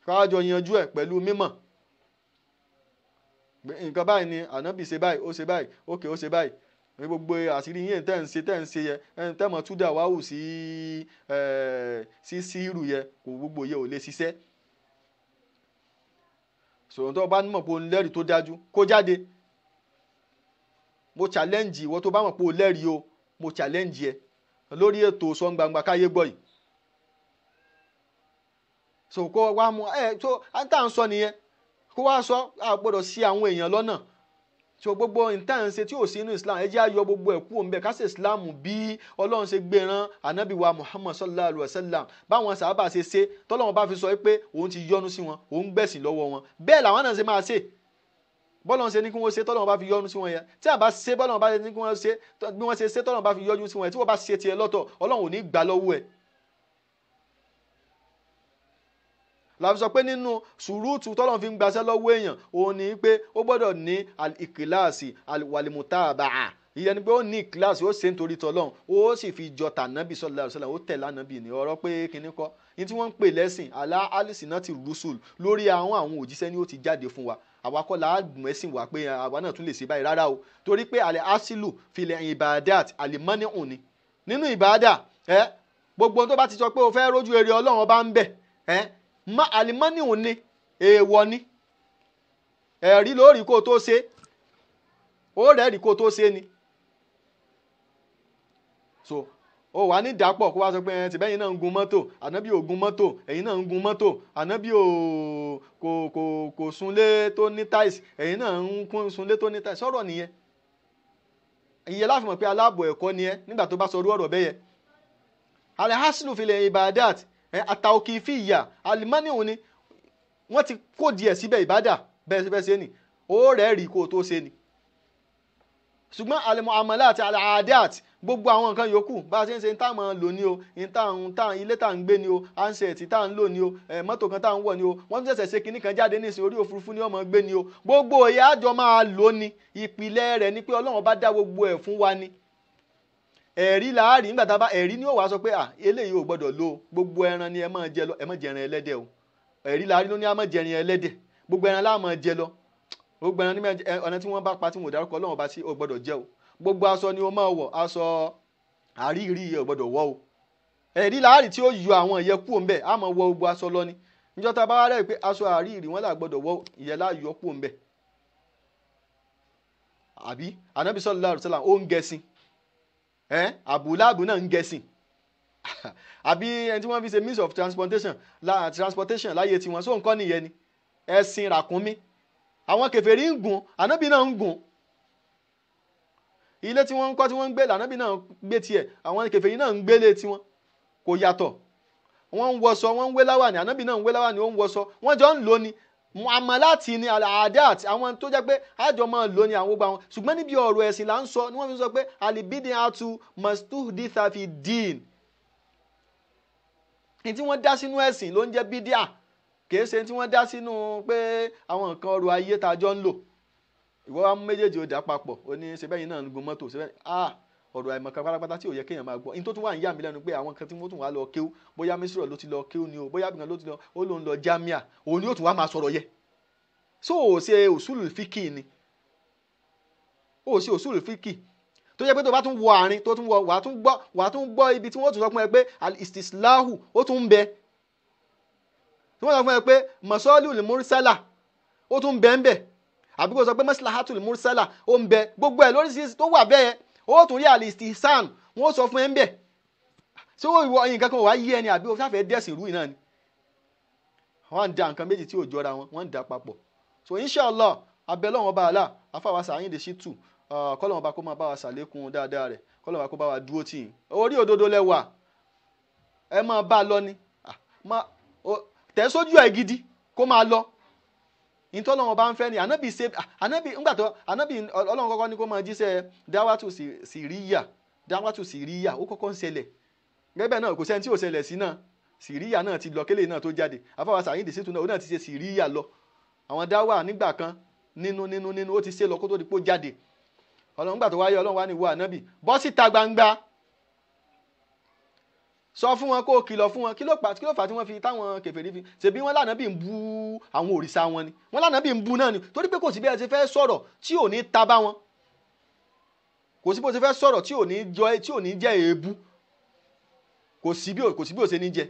káwájọ yanjú ẹ̀ pẹ̀lú mímọ̀. Nǹkan báyìí ni Ànábì ṣe báyìí, ó ṣe báyìí, ókè ó ṣe báyìí. Gbogbo àṣírí yín tẹ́ ń ṣe tẹ́ ń ṣe yẹ, tẹ́ mọ̀ túdà wáhù sí sí sírù yẹ, kò gbogbo yẹ ò lè ṣiṣẹ́. Sọ̀rọ̀ tó bá mọ̀ pé o lẹ́rìí tó dájú kó jáde. Mo challenge ìwọ tó bá mọ̀ pé o lẹ́rìí o, mo challenge ẹ lórí ètò Sọ́ngbangba káyé gbọ́ yìí. So kó wá mú ẹ tó à ń sọ nìyẹn, kó wá sọ a gbọ́dọ̀ sí àwọn èèyàn lọ́nà. So gbogbo nǹkan ṣe tí ò sí inú Islam, ẹ jẹ́ á yọ gbogbo ẹ̀ kúrò ńbẹ̀, ká ṣe Islam bí Ọlọ́run ṣe gbé rán Ànábì wa Muhammad sallallahu alayhi wa sallam, báwọn sàábà ṣe ṣe, tọ́lọ́run bá fi sọ pé òun ti yọ́nú sí wọn, òun gbẹ̀sìn lọ́wọ́ wọn, bẹ́ẹ̀ làwọn náà ṣe máa ṣe. Bọ́lọ́run ṣe ní kí wọ́n ṣe, tọ́lọ́run bá fi yọ́nú sí wọn yẹn. Tí a bá ṣe bọ́lọ́run bá ṣe ní kí wọ́n ṣe, bí wọ́n ṣe ṣe tọ́lọ́run bá fi yọ́nú sí wọn yẹn, tí wọ́n bá ṣe tiẹ̀ lọ́tọ̀, Ọlọ́run ò ní gbà lọ́wọ́ ẹ̀. La fi sọ pé nínú sùúrùtù tọ́lọ́run fi ń gbaṣẹ́ lọ́wọ́ èèyàn, òun ni pé ó gbọ́dọ̀ ní ìkìláàsì wàlìmùtàbàá. Ìyẹn ni pé ó ní ìkìláàsì, ó ṣe nítorí tọ́lọ́run, ó sì fi jọ tànábì sallallahu alaihi wasallam, ó tẹ̀lé ànábì ní ọ̀rọ̀ pé kinní kọ́ ní tí wọ́n ń pè lẹ́sìn alá alìsínà ti rúṣùl lórí àwọn òjíṣẹ́ ni ó ti jáde fún wa. Àwa kọ́ la mọ̀ ẹ̀sìn wa pé àwa náà tún lè ṣe báyìí rárá o, torí pé àlẹ́ asilu filẹ̀ ìbàdàt àlìmọ́nì òní nínú ìbàdà ẹ gbogbo tó bá ti sọ pé o fẹ́ rójú eré Ọlọ́run ọba ń bẹ̀ ẹ ma alimani ò ní èèwọ̀ ni, ẹ̀rí lórí kó tó ṣe, ó rẹ́ẹ̀rí kó tó ṣe ni. So ó wà ní dàpọ̀ kó wá sọ pé ẹ tìbẹ́yìn náà ń gun mọ́tò, ànábì ò gun mọ́tò, ẹ̀yin náà ń gun mọ́tò, ànábì ò kò kò kò sunlé tó ní táìsì, ẹ̀yin náà ń sunlé tó ní táìsì. Sọ̀rọ̀ nìyẹn, ìyẹn láti mọ̀ pé aláàbọ̀ ẹ̀kọ́ ni ẹ nígbà tó bá sọ orú ọ̀rọ̀ bẹ́yẹ. Alhaslu fil ibadat àtàòkì fi ìyà alimani òun ni wọ́n ti kó díẹ̀ síbẹ̀ ìbádà bẹ́ẹ̀ bẹ́ẹ̀ ṣe ni ó rẹ̀ rí kó tó ṣe ni. Ṣùgbọ́n alimuamalat aladat gbogbo àwọn nǹkan yòókù bá a ṣe ń ṣe tá a máa lò ní o, ilé tá à ń gbé ní o, handset tá à ń lò ní o, mọ́tò kan tá à ń wọ̀ ní o, wọ́n tún ṣẹ̀ṣẹ̀ ṣe kinní kan jáde ní ìsìn orí òfurufú ni ọmọ gbé ní o, gbogbo ìyá àjọ máa lò ní. Ìpìlẹ̀ rẹ̀ ni pé Ọlọ́run bá dá gbogbo ẹ̀ fún wa ni. Ẹ̀rí láàrin nígbà tá a bá ẹ̀rí ni ó wàá sọ pé à eléyìí ò gbọ́dọ̀ lò, gbogbo ẹran ni ẹ máa jẹ lọ, ẹ má jẹ ẹran ẹlẹ́dẹ̀ o. Ẹ̀rí láàrin ló ní a máa jẹ ẹran ẹlẹ́dẹ̀, gbogbo ẹran la máa jẹ lọ, gbogbo ẹran ní ọ̀nà tí wọ́n bá pa tí wọ́n dárúkọ Ọlọ́run bá sí ò gbọ́dọ̀ jẹ o. Gbogbo aṣọ ni o máa wọ̀, aṣọ àríyìí ò gbọ́dọ̀ wọ̀ o. Ẹ̀rí láàrin tí ó yọ àwọn ìyẹn kúrò ńbẹ̀, a máa wọ gbogbo aṣọ lọ ni. Níjọ́ tá a bá wá rẹ̀ pé aṣọ àríyìí wọn là gbọ́dọ̀ wọ̀, ìyẹn lá yọ kúrò ńbẹ̀. Àbí Ànábì sallallahu alaihi wasallam ó ń gẹṣin, àbúláàbù náà ń gẹ̀sìn, àbí ẹni tí wọ́n fi ṣe means of transportation transportation láyé tiwọn, sóun kọ́ nìyẹn ni ẹṣin ràkúnmí. Àwọn kèfèrí ń gùn, ànábì náà ń gùn. Ilé tí wọ́n ń kọ́ tí wọ́n ń gbé lànábì náà gbé tiẹ̀, àwọn kèfèrí náà ń gbélé tiwọn, kò yàtọ̀. Wọ́n ń wọṣọ, wọ́n ń wé láwàní, ànábì náà ń wé láwàní, ó ń wọṣọ, wọ́n jọ ń lò ní muamalati ni aladat, àwọn tó jẹ́ pé àjọ máa lò ní àwọn gbogbo àwọn. Ṣùgbọ́n níbi ọ̀rọ̀ ẹ̀sìn là ń sọ ni wọ́n fi sọ pé alibidi atu mastuhditha fi din, ní tí wọ́n dá sínú ẹ̀sìn ló ń jẹ́ bídíà, kìí ṣe tí wọ́n dá sínú pé àwọn nǹkan ọrọ̀ ayé tá a jọ ń lò. Ìwọ wa mú méjèèjì ó dà papọ̀, ó ní ṣe bẹ́yìn náà ń gun mọ́tò, ṣe bẹ́yìn ọ̀rọ̀ àìmọ̀kan pátápátá tí ò yẹ kéèyàn máa gbọ́. In tó tún wà ń yà mí lẹ́nu pé àwọn kan tí wọ́n tún wà lọ kéwú, bóyá mísírọ̀ ló ti lọ kéwú ni o, bóyá abìkan ló ti lọ, ó ló ń lọ jámíà, òun ni ó tún wá máa sọ̀rọ̀ yẹ. So ò ṣe òṣùlù fíkì ni, ó ṣe òṣùlù fíkì tó jẹ́ pé tó bá tún wọ àárín tó tún wọ, wàá tún gbọ́ ibi tí wọ́n tún sọ fún ẹ pé al-istislahu ó tún ń bẹ, tí wọ́n sọ fún ẹ pé masalul mursala ó tún ń bẹ ń bẹ, àbí kó sọ pé maslahatul mursala ó ń bẹ, gbogbo ẹ̀ lóríṣiríṣi tó wà bẹ́ẹ̀. Ó tún rí al-istihsan wọ́n sọ fún ẹ ń bẹ̀. Ṣé ó ìwọ nǹkan kan wàá yí ẹni àbí o sáfẹ́ dẹ̀sìn rú iná ni? Wọ́n ń da nǹkan méjì tí ò jọra wọn, wọ́n ń da papọ̀. So inshallah abẹ́lọ́wọ́n bá àlà afáwa Sàyíǹde Ṣítù, kọ́lọ́wọ́n bá kó máa bá wa ṣàlékún dáadáa rẹ̀, kọ́lọ́wọ́n bá kó bá wa dúró tì yín. Orí òdodo lẹ́wà, ẹ máa bá a lọ ni, tẹ̀ sójú ẹ̀ gidi kó máa lọ. Ìtọ́lọ́wọ́n bá ń fẹ́ ni ànábì ṣe ànábì ńgbà tó ànábì Ọlọ́run kọ́kọ́ ní kó máa jíṣẹ́ dáwàtú síríyà, dáwàtú síríyà ó kọ́kọ́ ń ṣẹlẹ̀ gẹ́gẹ́ náà, kò sẹ́ni tí ò ṣẹlẹ̀ sí náà. Síríyà náà ti lọ kélé náà tó jáde, àfáwà Saheed Shittu náà ó náà ti ṣe síríyà lọ. Àwọn dáwà nígbà kan nínú nínú nínú ó ti ṣe lọ kó tó di pó jáde. Ọlọ́run gbà tó wáyé, Ọlọ́run wá ní ìwọ ànábì bọ́ síta gbangba, sọ fún wọn, kó o kìlọ̀ fún wọn. Kí ló fà tí wọ́n fi táwọn kèfèrí fi ṣèbí wọn lànà bí ń bú àwọn òrìṣà wọn ni, wọn lànà bí ń bú náà ni, torí pé kò sí bí ẹ ti fẹ́ sọ̀rọ̀ tí ò ní ta bá wọn, kò sí bó ti fẹ́ sọ̀rọ̀ tí ò ní jọ, tí ò ní jẹ́ èébú, kò sí bí ò ṣe ní jẹ,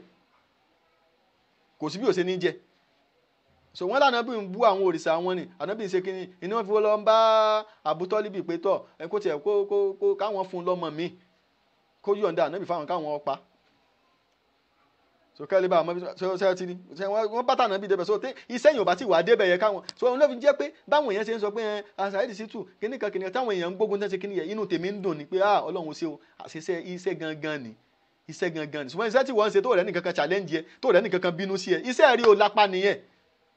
kò sí bí ò ṣe ní jẹ. So wọn lànà bí ń bú àwọn òrìṣà wọn ni, ànábì ń ṣe kínní iná wọn fi lọ ń bá Àbútọ́líbì pé tọ̀ ẹ kó tiẹ̀ kó kó kó káwọn fún un lọ́mọ mi, kó yọ̀ǹda ànábì fáwọn káwọn ọpa. So kẹ́lẹ́ bá àmọ́ ṣe ti ní wọ́n bá tànà bí débẹ̀. So tẹ́ iṣẹ́ yìí ò bá ti wà débẹ̀ yẹ káwọn. So òun ló fi jẹ́ pé báwọn èèyàn ṣe ń sọ pé Saheed Shittu kíníkan kíníkan táwọn èèyàn ń gbógun tẹ́ ṣe kíní yẹn, inú tèmi ń dùn ni pé ah Ọlọ́run ṣe o, àṣìṣe iṣẹ́ gangan ni, iṣẹ́ gangan ni. Ṣùgbọ́n iṣẹ́ tí wọ́n ń ṣe tó rẹ̀ nìkankan challenge yẹ, tó rẹ̀ nìkankan bínú sí ẹ, iṣẹ́ rí o lápá nìyẹn.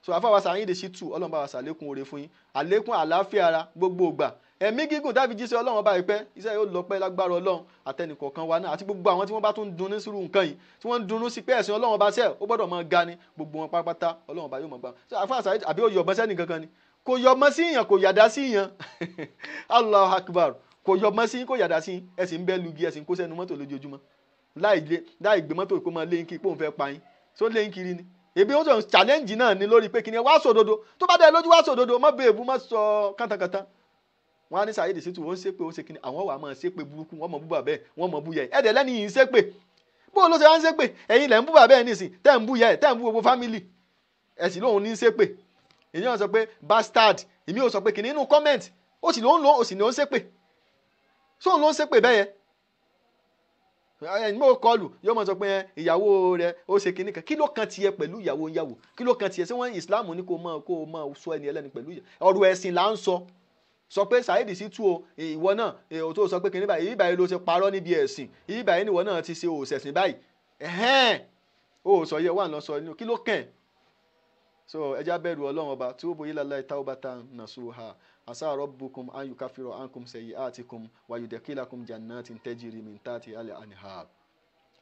So àfáwà Saheed Shittu, Ọlọ́run bá wa ṣàlékún oore fún yín, àlékún àlàáfíà ara gbogbo ìgbà, ẹ̀mí gígùn dábì jíṣẹ́ Ọlọ́run ọba ìpẹ́, iṣẹ́ yóò lọ pẹ́ lágbára Ọlọ́run àtẹnìkọ̀ọ̀kan wa náà, àti gbogbo àwọn tí wọ́n bá tún dunnú sírú nǹkan yìí, tí wọ́n ń dunnú sí pé ẹ̀sìn Ọlọ́run ọba sẹ́ ó gbọ́dọ̀ máa ga ni, gbogbo wọn pátápátá Ọlọ́run ọba yóò máa gbà. So àfáà Saheed àbí ó yọ̀bọ́n sẹ́nì kankan ni, kò yọ̀bọ́n sí yàn, kò yàdá sí yàn. Allahu Akbar, kò yọ̀bọ́n sí, kò yàdá sí, ẹ sì ń bẹ́ lugi, ẹ sì ń kó sẹ́nu mọ́tò lójoojúmọ́ láì gbé mọ́tò kó máa lé kí pòun fẹ́ pa yín, só lé kiri ni. Ebi ó sọ challenge náà ni lórí pé kí ni wá sòdodo, tó bá dẹ lójú wá sòdodo, má bèèbú, má sọ kántankàntan. Wọ́n á ní Saheed Shittu ó ń ṣépè, ó ń ṣe kíni, àwọn wà á máa ṣépè burúkú, wọ́n mọ̀ bú bàbá ẹ̀, wọ́n mọ̀ bú yẹ ẹ̀, ẹ̀dẹ̀ lẹ́ni yìí ń ṣépè, bó ló ṣe wá ń ṣépè? Ẹ̀yin lẹ̀ ń bú bàbá ẹ̀ nísìn, tẹ́ ń bú yẹ ẹ̀, tẹ́ ń bú gbogbo fámìlì ẹ̀ sì lóun ní ń ṣépè. Èyí wọn sọ pé bastard, èmi ò sọ pé kíni inú comment, ó sì lóun ló, ó sì ní ó ń ṣépè, sóun ló ń ṣépè bẹ́ẹ̀ yẹn. Ẹni mo kọlù yóò mọ sọ pé ìyàwó rẹ ó ṣe kinní kan, kí ló kan tiẹ̀ pẹ̀lú ìyàwó ìyàwó, kí ló kan tiẹ̀? Ṣé wọ́n Islam ní kó mọ sọ ẹni ẹlẹ́ni pẹ̀lú ọ̀rọ̀ ẹ̀sìn là ń sọ. Sọ pé Saheed Shittu o, ìwọ náà o tó sọ pé kinní báyìí, ìbáyìí ló ṣe parọ́ níbi ẹ̀sìn, ìbáyìí níwọ náà ti ṣe òṣẹ̀sìn báyìí, ẹ̀hẹ́n o sọ yẹ wà lọ sọ inú kí ló kàn. So ẹja bẹ̀rù Ọlọ́run ọba tí ó boyí lálẹ́ tawbatan nasuha asa rabbukum an yukaffira ankum sayyi'atikum wa yudkhilakum jannatin tajri min tahtiha al-anhar.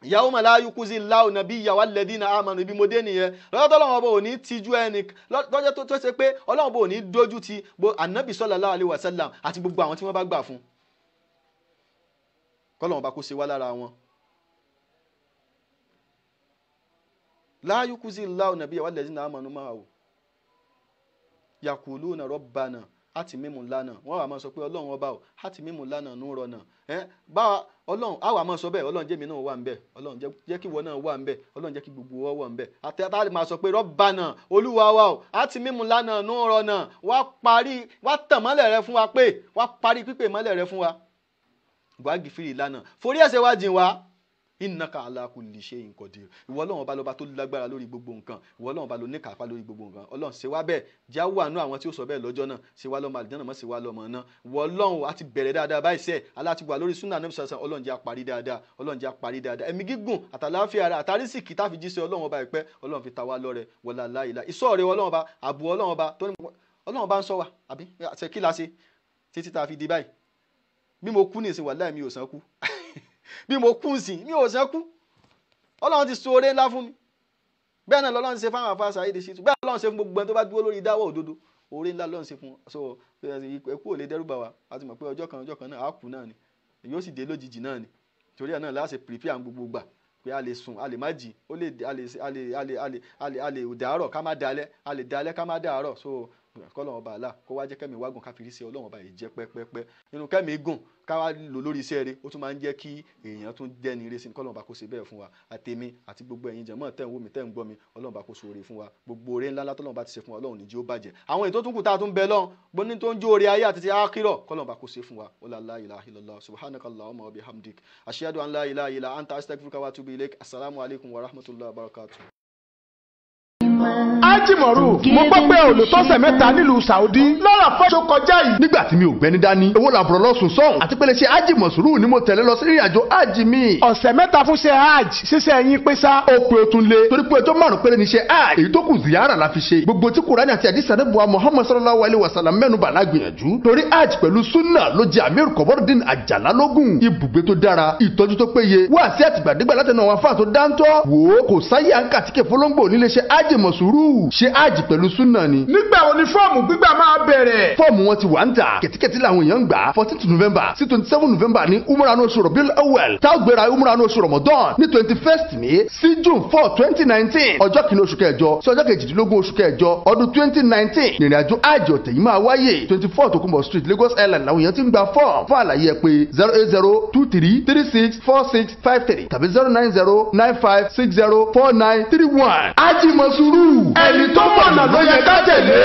Yawma la yukhzi Allahu nabiyya walladhina amanu, ibi mo dé nìyẹn. Lọ́jọ́ tọ́lọ́run ọba ò ní tijú ẹni, lọ́jọ́ tó ṣe pé Ọlọ́run ọba ò ní dójú ti ànábì sallallahu alaihi wasallam àti gbogbo àwọn tí wọ́n bá gbà fún. Kọ́lọ́run ọba kó ṣe wá lára wọn. La yukhzi Allahu nabiyya walladhina amanu ma'ahu yaquluna rabbana àti mímú lánàá, wọ́n wà máa sọ pé Ọlọ́run ọba o, àti mímú lánàá nù rọ̀nà bá Ọlọ́run á wà máa sọ bẹ́ẹ̀, Ọlọ́run jẹ́ mi náà wà ń bẹ̀, Ọlọ́run jẹ́ kí ìwọ náà wà ń bẹ̀, Ọlọ́run jẹ́ kí gbogbo wa wà ń bẹ̀. Àti àtàlẹ́ máa sọ pé Rabbana Olúwa wa o, àti mímú lánàá nù rọ̀nà, wá parí, wá tàn mọ́lẹ̀ rẹ fún wa pé, wá parí pípé mọ́lẹ̀ rẹ fún wa, wá gìfìrì lánàá, forí ẹ̀ṣẹ̀ wa jìn wá, innaka ala kulli shay'in qadir. Ìwọ Ọlọ́run ọba lọba tó lágbára lórí gbogbo nǹkan, ìwọ Ọlọ́run ọba ló ní kápá lórí gbogbo nǹkan. Ọlọ́run ṣe wá bẹ́ẹ̀, já wà nú àwọn tí ó sọ bẹ́ẹ̀ lọ́jọ́ náà, ṣe wá lọ́mọ àlìjánnà, mọ́ ṣe wá lọ́mọ náà. Ìwọ Ọlọ́run á ti bẹ̀rẹ̀ dáadáa báyìí sẹ́, aláti wà lórí súnà Ànábì sàṣà, Ọlọ́run jẹ́ á parí dáadáa, Ọlọ́run jẹ́ á parí dáadáa. Ẹ̀mí gígùn àtàláfíà ara àtàrísìkì tá fi jíṣẹ́ Ọlọ́run ọba ìpẹ́, Ọlọ́run fi ta wá lọ́rẹ, wọlá láìla. Ìṣọ́ rẹ Ọlọ́run ọba, ààbò Ọlọ́run ọba tó ní Ọlọ́run ọba ń ṣọ́ wa, àbí ṣe kí la ṣe títí tá a fi di báyìí? Bí mo kú nìsín, wàláhì mi ò sàn kú. Bí mo kú sí mi ò sẹ́kú, Ọlọ́run ti so oore ńlá fún mi. Bẹ́ẹ̀ náà lọ́lọ́run ṣe fáwọn àfáà Saheed Shittu, bẹ́ẹ̀ lọ́lọ́run ṣe fún gbogbo ẹni tó bá dúró lórí dáwọ́ òdodo, oore ńlá lọ́lọ́run ṣe fún wọn. So ẹkú ò lè dẹ́rù bà wá, a ti mọ̀ pé ọjọ́ kan ọjọ́ kan náà á kú náà ni, yóò sì dé lójijì náà ni. Torí ẹ̀ náà láti prepare gbogbo gbà pé a lè sùn, a lè má jí, ó lè a lè a lè a lè a lè a lè a lè dàárọ̀ ká má dalẹ́, a lè dalẹ́ ká má dàárọ̀. So kọ́lọ́run ọba àlá kó wá jẹ́ kẹ́mi wágùn ká fi rí sí Ọlọ́run ọba yìí jẹ́ pẹ́pẹ́pẹ́ nínú kẹ́mi gùn ká wá lò lórí iṣẹ́ rẹ̀, ó tún máa ń jẹ́ kí èèyàn tún dẹ́ni rẹ̀ sí ni. Kọ́lọ́run ọba kó ṣe bẹ́ẹ̀ fún wa, àtèmi àti gbogbo ẹ̀yin jẹ̀mọ́ tẹ́ ń wò mí, tẹ́ ń gbọ́ mi, Ọlọ́run ọba kó ṣe oore fún wa. Gbogbo oore ńlá tọ́lọ́run bá ti ṣe fún wa, Ọlọ́run ní jẹ́ ó bàjẹ́. Àwọn èyí tó tún kù tá a tún bẹ lọ́hùn, gbóní tó ń jó oore ayé àti ti ákírọ̀, kọ́lọ́run ọba kó ṣe fún wa. Wala la ilaha illallah, subhanakallahumma wa bihamdik, ashhadu an la ilaha illa anta, astaghfiruka wa atubu ilaik. Assalamu alaikum wa rahmatullahi wa barakatuh. Ájì Mọ̀rú, mo gbọ́ pé olùtọ́sẹ̀ 3 nílùú Saudi lọ́rọ̀ fọ́ṣọ kọjá yìí. Nígbà tí mi ò gbẹ́ni dání, owó làbúrò lọ́sùn sọ́hùn àti pé lè ṣe Ájì Mọ̀sùrù ni mo tẹ̀lé lọ sí ìrìnàjò ájì mi. Ọ̀sẹ̀ 3 fún ṣe hajj, ṣíṣe yín pé sá. Ó pé o tún lé torí pé ọjọ́ 5 péré ni ṣe hajj, èyí tó kù ziyara la fi ṣe. Gbogbo tí Kùránì àti àdìsí àdébùwà Muhammad sallallahu alayhi wa sallam mẹ́nu bà lágbìyànjú. Torí hajj pẹ̀lú sunna ló jẹ́ Amir Kọ̀bọ́rọ̀dín Àjàlá lógún. Ibùgbé tó dára, ìtọ́jú tó péye, wá sí àtìgbàdégbà látẹnu àwọn afáà tó dáńtọ́. Wò ó, kò sáyé à ń kàtíkè fọlọ́ngbò nílé ṣe hajj Mọ̀sùrù. Ṣe hajj pẹ̀lú sunna ni. Nígbà wo ni fọ́ọ̀mù gbígbà máa bẹ̀rẹ̀? Fọ́ọ̀mù wọn ti wà ń tà, kẹ̀tíkẹ̀tí làwọn èèyàn ń gbà. 14th November sí 27 November ní umrah ní oṣù Rabiul Awwal. Tá ó gbéra umrah ní oṣù Ramadan ní 21st May sí June 4, 2019. Ọjọ́ 1 oṣù kẹjọ sí ọjọ́ 18 oṣù kẹjọ ọdún 2019. Ìrìnàjò hajj ọ̀tẹ̀ yìí máa wáyé. 24 Tokunbo Street, Lagos Island làwọn èèyàn ti ń gba fọ́ọ̀mù. Fún àlàyé ẹ pé 08023364653 tàbí 09095604931. Ájì Mọ̀sùrù, ẹni tó mọ̀nà ló yẹ ká tẹ̀lé.